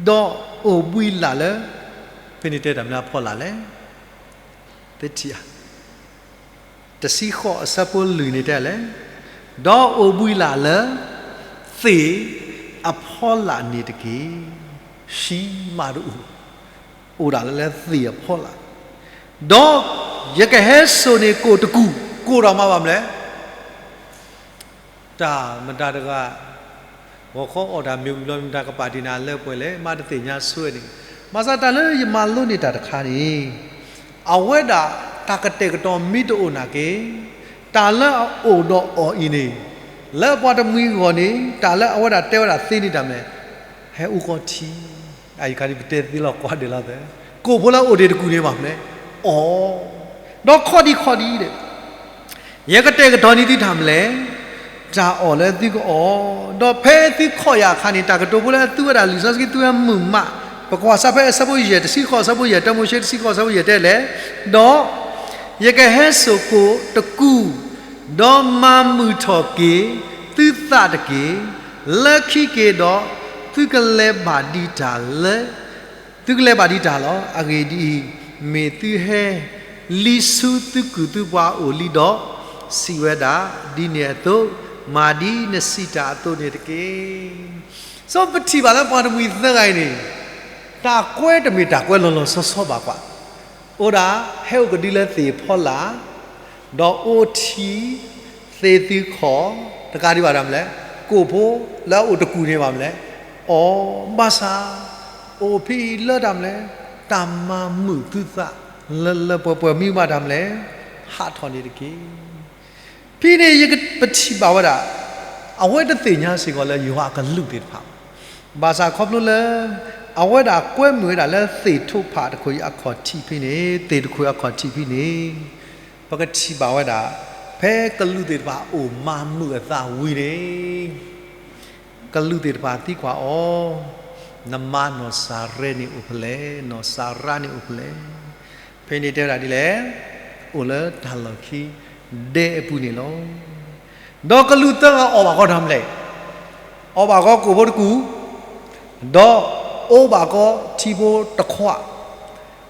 သုခီၣ်, ဒီးအိၣ်ဘှံးလၢ်လၢ ဖဲန့ၣ်တဲတၢ်မနုၤအဖီလာ်လဲၣ်. သထံၣ်ဧါ. တဆံဃိးအဆၢဖိလွံၢ်န့ၣ်တဲလဲၣ်, ဒီးအိၣ်ဘှံးလၢ်လၢ သ့ၣ်အဖီလာ်န့ၣ်တက့ၢ်. ဟံးမးတအိၣ်, အိၣ်ဒၣ်လၢလၢသ့ၣ်အဖီလာ်, ဒီးယကဟဲစိာ်န့ၢ်ကိၣ်တကူၣ်, ကိၣ်ဒီးမၤဘၣ်မနုၤလဲၣ်. တၢ်မတၤတဂၤ ဂီၤခီအီၣ်တၢ်မ့ၢ်ဝံၤဘျီ မတၤကပာ်တ့ၢ်နၤလၢပှဲၤလဲၣ်, မ့ၢ်တသ့ၣ်ညါဆိန့ၣ်, ဘၣ်ဆၣ်တၢ်လၢယမၤလိန့ၢ်တၢ်တခါန့ၣ်, အဝဲဒၣ်တၢ်ကတဲာ်ကတီၤမ့ၢ်တအိၣ်နာ်က့, တၢ်လၢအအိၣ်ဒီးအီၤအံၤန့ၣ်, လၢပှၤတမှံၤအဂီၢ်န့ၣ် တၢ်လၢအဝဲဒၣ်တဲဝဲဒၣ်သ့န့ၣ်တၢ်မနုၤလဲၣ်, ဟဲအူကီၢ်ထံ, အအံၤခါဒ်ပတဲသ့လီၤကွၢ်ဒဲးလီၤသဲ, ကိၣ်ဖိလၢအအိၣ်တ့ၢ်တကူၣ်န့ၣ်ဘၣ်မနုၤလဲၣ်, အီၣ်, ဒီးခီၣ်ဒံးခီၣ်ဒံးဒီး ယကတဲာ်ကတီၤန့ၢ်သုတၢ်မနုၤလဲၣ်, တၢ်အီၣ်လၢသုကအီၣ်, ဒီးဖဲသုခီၣ်ယၤအခါန့ၣ် တၢ်ကတိၤဖိလၢအသူဝဲဒၣ်လံာ်စီဆှံသူဝဲမုာ်မး, ပကွၢ်စးဖဲအဆၢဖိယဲၢ် တဆံဃိး အဆၢဖိယဲၢ် တၢမိၤၡ့ တဆံဃိး အဆၢဖိယဲၢ်တဲလဲၣ်, ဒီး ယကဟဲစိာ်ကိၣ်တကူၣ်, ဒီးမၤမုာ်ထီၣ်က့ၤသုသးတက့ၢ်, လၢခံက့ၤဒီး သုကလဲၤဘၣ်ဒံးတၢ်လၢ သုကလဲၤဘၣ်ဒံးတၢ်လီၤ. အဂ့ၢ်ဒ်အံၤ, မ့ၢ်သုဟဲလံဆူသုကုၢ်သုပှၤအအိၣ်လံဒီး, စံးဝဲဒၣ်, ဒ်န့ၣ်အသိး, မၤဒ်နစံးတၢ်အသိးန့ၣ်တက့ၢ်. စီၤပထံၣ်ဘၣ်လၢပှၤတမှံၤသၢဂၤအံၤန့ၣ်, တၢ်ကွဲတမ့ၢ်တၢ်ကွဲလီၤလီၤဆီဆီဘၣ်ကွၢ်, အိၣ်ဒၣ်ဟဲအိၣ်ကဒုလၢသ့ၣ်အဖီလာ်, ဒီးအိၣ်ထံ သ့သုခီၣ်, တကးဒံးဘၣ်တၢ်မနုၤလဲၣ်, ကိၣ်ဖိလၢအအိၣ်တကူၣ်န့ၣ်ဘၣ်မနုၤလဲၣ်, အီၣ်ဘၣ်ဆၣ်, အိၣ်ဖဲအံၤလၢတၢ်မနုၤလဲၣ်, တၢ်မၤမုာ်သုသးလၢလၢပှဲၤပှဲၤမ့ၢ်ဘၣ်တၢ်မနုၤလဲၣ်, ဟးထီၣ်န့ၣ်တက့ၢ်. ဖဲန့ၣ်ယကပထံၣ်ဘၣ်ဝဲဒၣ်, အဝဲတသ့ၣ်ညါစ့ၢ်ကီးလၢယွၤအကလူးသ့ၣ်တဖၣ်, ဘၣ်ဆၣ်ခီဖျိလၢ အဝဲဒၣ်ကွဲမုာ်ဝဲဒၣ်လၢသ့ၣ်ထိၣ်ဖးတခိၣ်အံၤအခီၣ်ထံးဖဲန့ၣ်, သ့ၣ်တခိၣ်အခီၣ်ထံးဖဲန့ၣ်, ပကထံၣ်ဘၣ်ဝဲဒၣ်, ဖဲကလူးသ့ၣ်တဖၣ်အိၣ်မၤမုာ်အသးဝံၤန့ၣ် ကလူးသ့ၣ်တဖၣ်သံကွၢ်အီၤ, နမါနီၢ်စၤရဲန့ၣ်အိၣ်ဖဲလဲၣ်, နီၢ်စၤရါန့ၣ်အိၣ်ဖဲလဲၣ်. ဖဲန့ၣ်တဲဝဲဒၣ်ဒ်လဲၣ်, အိၣ်လၢတၢ်လီၢ်ခံဒဲအပူၤန့ၣ်လီၤ. ဒီးကလူးသၢဂၤအီၣ်ဘၣ်ကီတၢ်မနုၤလဲၣ်, အီၣ်ဘၣ်ကီကိၣ်ဖိတကူၣ်, ဒီးအိၣ်ဘၣ်ကီထံဖိတခွး ဒီး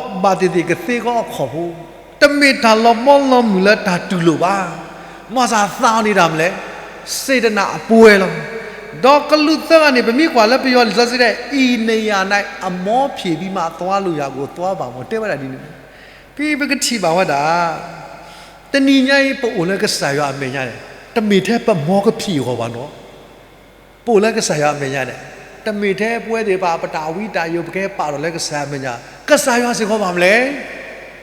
ဘၣ်သ့ၣ်သ့ၣ်ကသ့ကီအခီၣ်ဖိ, တမ့ၢ်တၢ်လီၤဘီလီၤမုၢ်လၢတၢ်တူၢ်လိာ်ဘၣ်. မၤစၢ်သးအီၤန့ၣ်တၢ်မနုၤလဲၣ်, စေတနာအပွဲလီၤ. ဒီးကလူးသၢဂၤန့ၣ် ပမ့ၢ်ကွၢ်လၢပယီၤလံာ်စီဆှံတဲ, အံၤနယၤန့ၣ်အမောဖြေပြီးမှ သွားလို့ရကို သွားပါမး တဲဝဲဒၣ်ဒ်န့ၣ်. ဖဲပကထံၣ်ဘၣ်ဝဲဒၣ် တနံၤညါအံၤပအိၣ်လၢကစၢ်ယွၤအမဲာ်ညါန့ၣ်, တမ့ၢ်ထဲပမီကဖံးအဂီၢ်ဘၣ်နီၤ. ပအိၣ်လၢကစၢ်ယွၤအမဲာ်ညါန့ၣ်, တမ့ၢ်ထဲပဝဲသ့ၣ်တဖၣ် ပတၢ်ဝံတၢ်ယိာ် ပကဟဲပာ်ထီၣ်လၢကစၢ်ယွၤအမဲာ်ညါ, ကစၢ်ယွၤစ့ၢ်ကီးဘၣ်မနုၤလဲၣ်,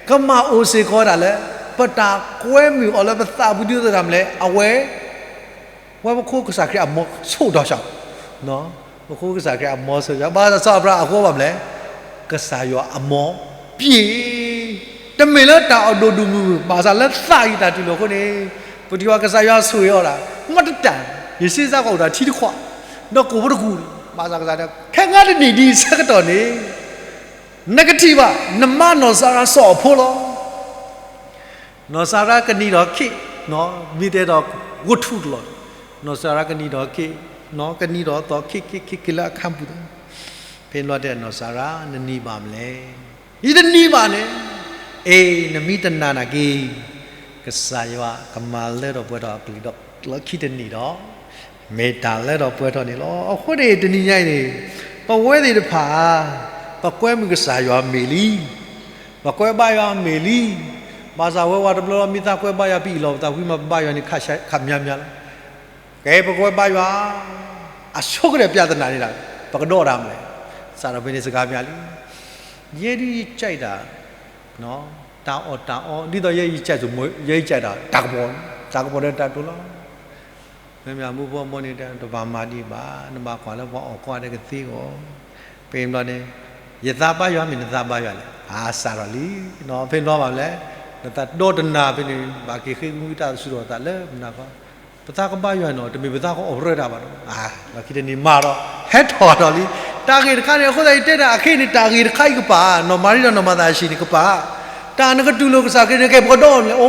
ကမၤအိၣ်စ့ၢ်ကီးဝဲဒၣ်လၢ ပတၢ်ကွဲမုာ်အီၤလၢပသးပူၤဒ်သိးတၢ်မနုၤလဲၣ်, အဝဲ ဝဲပခိၣ်ကစၢ်ခရံာ်အမ်ဆိၣ်ဒီးစၢ်, ပခိၣ်ကစၢ်ခရံာ်အမ်ဆိၣ်ဒီးစၢ်, ဘၣ်ဆၣ်စီၤအၤဘြၤဟၣ်အဃိဘၣ်မနုၤလဲၣ် ကစၢ်ယွၤအမ်ပျ့ၤ, တမ့ၢ်လၢတၢ်အီၣ်ဒိၣ်ဒိၣ်မုၢ်မုၢ်, ဘၣ်ဆၣ်လၢသးအံၤတၢ်တူၢ်လိာ်အဃိန့ၣ်, ပထံၣ်ဘၣ်ကစၢ်ယွၤဆိၣ်ဂ့ၤအီၤဒၣ် မ့ၢ်တတၢ်, ယစ့စးကအိၣ်တၢ်ထံတခွး, ဒီးကိၣ်ဖိတကူၣ်, ဘၣ်ဆၣ်ကစၢ်တဲ ခဲအံၤတနံၣ်ဒ်ဆၢကတီၢ်န့ၣ်, နကထံၣ်ဘၣ် နမါနီၢ်စၤရါစီၤအဖိလီၤ. နီၢ်စၤရါကနံၤထီၣ်ခ့ၣ်, မ့ၢ်တဲဒီးဂိၢ်ထူၣ်တလီၤ, နီၢ်စၤရါကနံၤထီၣ်ခ့ၣ်, ကနံၤထီၣ်သီခ့ၣ်ခ့ၣ်ခ့ၣ်ခ့ၣ်လၢအခါပူၤ, ဖဲန့ၣ်ဘျီတဲ နီၢ်စၤရါ နနံၤဘၣ်မလဲၣ်. ယတနံၤဘၣ်န့ၣ်, အ့ နမ့ၢ်တနာ်နာ်က့ၤ, ကစၢ်ယွၤကမၤလၢထီၣ်ပှဲၤထီၣ်အကလုၢ်ဒီး လီၢ်ခံတနံၣ်ဒီး မ့ၢ်တၢ်လၢထီၣ်ပှဲၤထီၣ်န့ၣ်လီၤ. အဃိန့ၣ် တနံၤညါအံၤန့ၣ်, ပဝဲသ့ၣ်တဖၣ်, ပကွဲမုာ်ကစၢ်ယွၤမ့ၢ်လံ, ပကွဲဘါယွၤမ့ၢ်လံ, ဘၣ်ဆၣ်ဝဲဝဲတဘျီလီၤ မ့ၢ်သးကွဲဘါယွၤ ပအ့ၣ်လိာ်ပသးဝံၤမး ပဘါယွၤန့ၣ် ခးမးမးလီၤ. ကဲ ပကွဲဘါယွၤ, အဆိကတၢၢ်ပြဿနာန့ၣ်ဒၣ် ပကဒီးတၢ်မလဲၣ်. စးထီၣ်ဖဲန့ၣ်စကားများလံ, ယဲဒုးယကဲးတၢ် တၢ်အီၣ်တၢ်အီ, ဒ်သိးယဲယကဲး, ယဲယကဲးတၢ် တၢ်ကပီၤ, တၢ်ကပီၤဒီးတၢ်တိၤလီၤ. မ့မ့ၢ်အမူဖိမီန့ၣ် တဘၣ်မၤဒံးဘၣ်, နဘၣ်ကွၢ်လၢပှၤအီၣ်ကီၢ်ဒီးကသ့အီၤ. ဖဲန့ၣ်ဘျီန့ၣ်, ယသးဘါယွၤမ့ၢ်နသးဘါယွၤလဲၣ်, အစးထီၣ်လံ, ဖဲန့ၣ်ဘျီဘၣ်မလဲၣ်, နသးဒီတနၤဖဲန့ၣ် ဘၣ်က့ၤဃ့ကမူတၢ်စူၤထီၣ်သးလၢမနၤဃီ, ပသးကဘါယွၤနီၤ, တမ့ၢ်ပသးကအီၣ်ရၢတၢ်ဘၣ်နီၤ, လီၢ်ခံတနံၤမၤဒီး ဟဲထီၣ်ထီၣ်လံ. တၢ်ဂ့ၢ်တခါန့ၣ် အဃိသတးယတဲတၢ်အခဲအံၤန့ၣ် တၢ်ဂ့ၢ်တခါအံၤကပၤ, နီၢ်မၤရံဒီးနီၢ်မၤသၤအဟံၣ်န့ၣ်ကပၤ, တၢ်နကတူၢ်လိာ်ကစၢ်ခရံာ်န့ၣ် ကဲပကဒီးလဲၣ်, အိ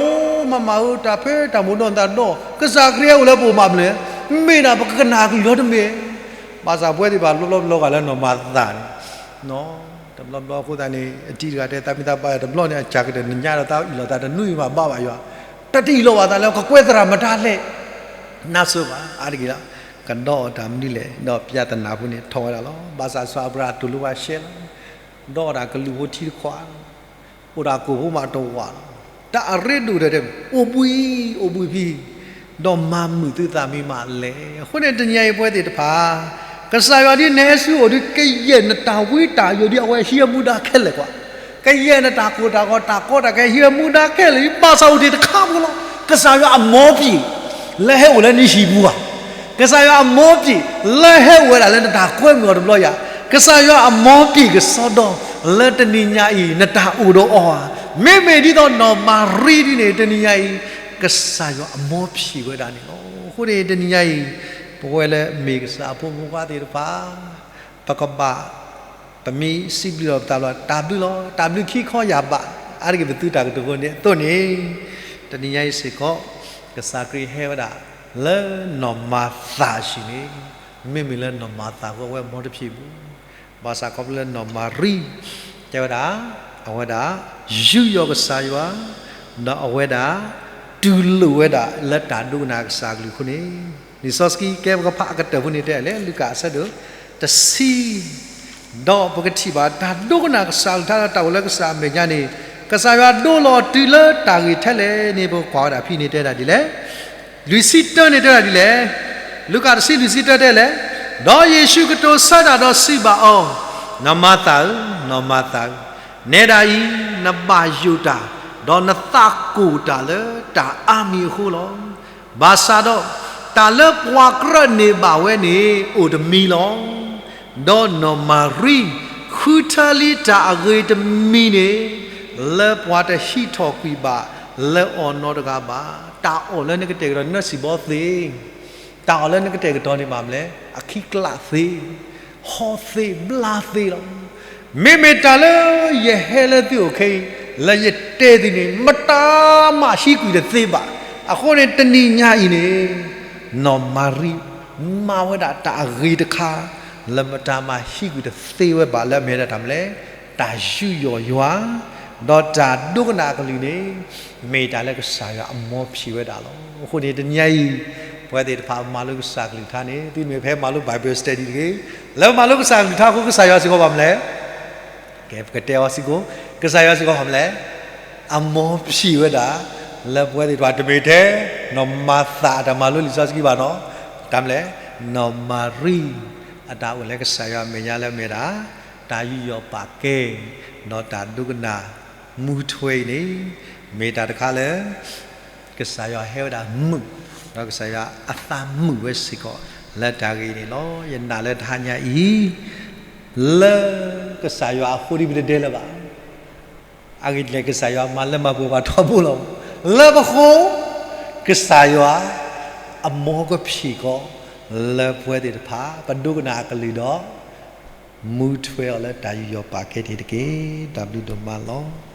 မၤမၤဧၢ, တၢ်ဖဲတၢ်မိၣ်ဒီးနသးဒီး ကစၢ်ခရံာ်ဟဲအိၣ်လၢပအိၣ်မးမလဲၣ်, မ့ၢ်ဒၣ်ပကကနၣ်ကလုၢ်လီၤတမ့ၢ်, ဘၣ်ဆၣ်ပဝဲသ့ၣ်တဖၣ်ဘျီဘျီဘျီဂၤလၢနီၢ်မၤသၤန့ၣ် တဘျီဘျီအဃိသတးန့ၣ် အတံၤတဂၤတဲ သးမ့ၢ်သးဘါယွၤတဘျီန့ၣ် အစှၤကတၢၢ်နညါဒီးသးအ့ၣ်လိာ်သးတနွံဘၣ် ဘါဘၣ်ယွၤ, တၢ်တအ့ၣ်လိာ်ဘၣ်သးလၢကကွဲသရၣ်မတၤလဲၣ်, နၢ်စိၤဘၣ်, အါတက့ၢ်လီၤ, ကဒီးတၢ်မနုၤလဲၣ်, ဒီးပြဿနာဖိန့ၣ်ထီၣ်ဝဲဒၣ်လီၤ. ဘၣ်ဆၣ်စီၤအၤဘြၤဟၣ်တူၢ်လိာ်ဘၣ်ရှဲလီၤ, ဒီးတၢ်ကလုၢ်ဖိထံတခွး အိၣ်ဒၣ်ကိၣ်ဖိမးတဝာ်လီၤ. တၢ်အရ့ဒိၣ်ဒီးတဲ အိၣ်ဘှံး အိၣ်ဘှံးဖံ, ဒီးမၤမုာ်သုသးမံမးလဲၣ်. အဃိန့ၣ် တနံၤအံၤပဝဲသ့ၣ်တဖၣ် ကစၢ်ယွၤဒ်နဟဲဆူအအိၣ်ဒီး ကယဲၢ်နတၢ်ဝံတၢ်ယိးဒ်အဝဲဟံးအမူဒါခဲလၢာ်ကွၢ်, ကယဲၢ်နတၢ်ကိၢ်တၢ်ဂီၤတၢ်ကီတၢ်ခဲ ဟံးအမူဒါခဲလၢာ် ဘၣ်ဆၣ်အိၣ်တ့ၢ်တခါဖိလီၤ. ကစၢ်ယွၤအမ်ပျ့ၤ လၢဟဲအိၣ်လၢနဟံၣ်ပူၤဘၣ် ကစၢ်ယွၤအမ်ပျ့ၤ လၢဟဲအိၣ်ဝဲဒၣ်လၢနတၢ်ကွဲမုာ်အီၤတဘျီယၤ, ကစၢ်ယွၤအမ်ပျ့ၤကစီဒီ လၢတနံၤညါအံၤ နတၢ်အိၣ်ဒီးအီၤဧါ. မ့မ့ၢ်ဒ်သိးနီၢ်မၤရံဒ်န့ၣ် တနံၤညါအံၤ ကစၢ်ယွၤအမ်ပျ့ၤဝဲဒၣ်န့ၣ်လီၤ. အဃိန့ၣ် တနံၤညါအံၤ ပဝဲလၢမ့ၢ်ကစၢ်အဖိမုၣ်ဖိခွါသ့ၣ်တဖၣ် ပကဘၣ် ပမ့ၢ်စံးဘျုးလီၤပသးလီၤ တၢ်ဘျုးလီၤ, တၢ်ဘျုးခံခီယၢ်ဘး အါတက့ၢ်ပသုတၢ်ကတိၤဖိန့ၣ်အသိးန့ၣ်, တနံၤညါအံၤစ့ၢ်ကီး ကစၢ်ခရံာ်ဟဲဝဲဒၣ် လၢနီၢ်မၤသၤအဟံၣ်န့ၣ်, မ့မ့ၢ်လၢနီၢ်မၤသၤအဃိ အဝဲမ်တဖျ့ဘၣ်, ဘၣ်ဆၣ်ခီဖျိလၢနီၢ်မၤရံ တဲဝဲဒၣ်, အဝဲဒၣ် ယူးယီၣ်ကစၢ်ယွၤ, ဒီးအဝဲဒၣ် တူၢ်လိာ်ဝဲဒၣ်လၢတၢ်ဒိကနၣ်ကစၢ်အကလုၢ်အဃိန့ၣ်, လံာ်စီဆှံ ကဲပကဖးအကတၢၢ်ဖိန့ၣ်တဲလဲၣ်, လူၤကၣ်အဆၢဒိၣ်တဆံ ဒီးပကထံၣ်ဘၣ် တၢ်ဒိကနၣ်ကစၢ်အကလုၢ်ကထါလၢတၢ်အိၣ်လၢကစၢ်အမဲာ်ညါန့ၣ်, ကစၢ်ယွၤဒိလီၤတုၤလၢတၢ်ဂ့ၤထဲလဲၣ်န့ၣ် ပကကွၢ်ဝဲဒၣ်ဖဲန့ၣ်တဲဒၣ်ဒ်လဲၣ်, လွံၢ်ဆံတၢန့ၣ်တဲဒၣ်ဒ်လဲၣ်, လူၤကၣ်တဆံလွံၢ်ဆံတၢတဲလဲၣ်, ဒီးယ့ၣ်ၡူးကတိၤဆၢတၢ်ဒီးစံးဘၣ်အီၤ, နီၢ်မၤသၤဧၢ, နီၢ်မၤသၤဧၢ, နဲဒၣ်အံၤ နဘၣ်ယိၣ်တၢ်, ဒီးနသးကိၢ်တၢ်လၢတၢ်အါမံၤအဃိလီၤ. ဘၣ်ဆၣ်ဒီး တၢ်လၢပှၤကြၢးန့ၢ်ဘၣ်ဝဲန့ၣ် အိၣ်တမံၤလီၤ. ဒီးနီၢ်မၤရံ ဃုထၢလံတၢ်အဂ့ၤတမံၤန့ၣ် လၢပှၤတဟံးထီၣ်ကွံာ်ဘၣ်လၢအီၤနီတဂၤဘၣ်. တၢ်အီၣ်လၢနကတဲာ်ကတီၤန့ၣ် နၢ်စံၣ်ဘီသ့, တၢ်အီၣ်လၢနကတဲာ်ကတီၤန့ၣ်ဘၣ်မလဲၣ်, အခံကျးသ့, ဟီၣ်သ့ဘျါသ့လီၤ. မ့မ့ၢ်တၢ်လၢယဟဲလၢသုအိၣ်ခဲအံၤ လၢယတဲသုန့ၣ် မတၤမးဟံးကွံာ်တသ့ဘၣ်. အဃိန့ၣ် တနံၤညါအံၤန့ၣ် နီၢ်မၤရံ မၤဝဲဒၣ်တၢ်အဂ့ၤတခါ လၢမတၤမးဟံးကွံာ်တသ့ဝဲဘၣ် လၢအမ့ၢ်ဝဲဒၣ်တၢ်မနုၤလဲၣ်, တၢ်ယူးယီၣ်ယွၤ, ဒီးတၢ်ဒိကနၣ်အကလုၢ်န့ၣ် မ့ၢ်တၢ်လၢကစၢ်ယွၤအမ်ပျ့ၤဝဲဒၣ်လီၤ. အဃိန့ၣ် တနံၤညါအံၤ ပဝဲသ့ၣ်တဖၣ်မၤလိကစၢ်ကလုၢ်ကထါန့ၣ် သုမ့ၢ်ဖဲမၤလိ Bible study တဂ့ၤ, လၢမၤလိကစၢ်ကလုၢ်ကထါအဃိ ကစၢ်ယွၤစ့ၢ်ကီးဘၣ်မနုၤလဲၣ် ကဲ ပကတဲအီၤစ့ၢ်ကီး, ကစၢ်ယွၤစ့ၢ်ကီးဘၣ်မနုၤလဲၣ်, အမ်ပျ့ၤဝဲဒၣ် လၢပဝဲသ့ၣ်တဖၣ် တမ့ၢ်ထဲ နီၢ်မၤသၤအတၢ်မၤလိလံာ်စီဆှံဘၣ်နီၤ, တၢ်မနုၤလဲၣ်, နီၢ်မၤရံ အတၢ်အိၣ်လၢကစၢ်ယွၤအမဲာ်ညါလၢအမ့ၢ်ဒၣ် တၢ်ယူးယီၣ်ပာ်ကဲ ဒီးတၢ်ဒိကနၣ်မူထွဲအံၤန့ၣ် မ့ၢ်တၢ်တခါလၢ ကစၢ်ယွၤဟဲဝဲဒၣ်မုာ်, ဒီးကစၢ်ယွၤအသးမုာ်ဝဲစ့ၢ်ကီး လၢတၢ်ဂ့ၢ်န့ၣ်လီၤ. ယနာ်လၢတဟါညါအံၤ လၢကစၢ်ယွၤအဃိဒ်ပတတဲလၢၤဘၣ်. အဂ့ၢ်ဒ်လဲၣ် ကစၢ်ယွၤမၤလၢမၤပှဲၤပှၤထီဘိလီၤ. လၢပဃိ ကစၢ်ယွၤ အမ်ကဖံးဃီ လၢပဝဲသ့ၣ်တဖၣ် ပဒိကနၣ်အကလုၢ်ဒီး မူထွဲအီၤလၢတၢ်ယူးယီၣ်ပာ်ကဲန့ၣ်တက့ၢ်. တၢ်ဘျုးဒိၣ်မးလီၤ.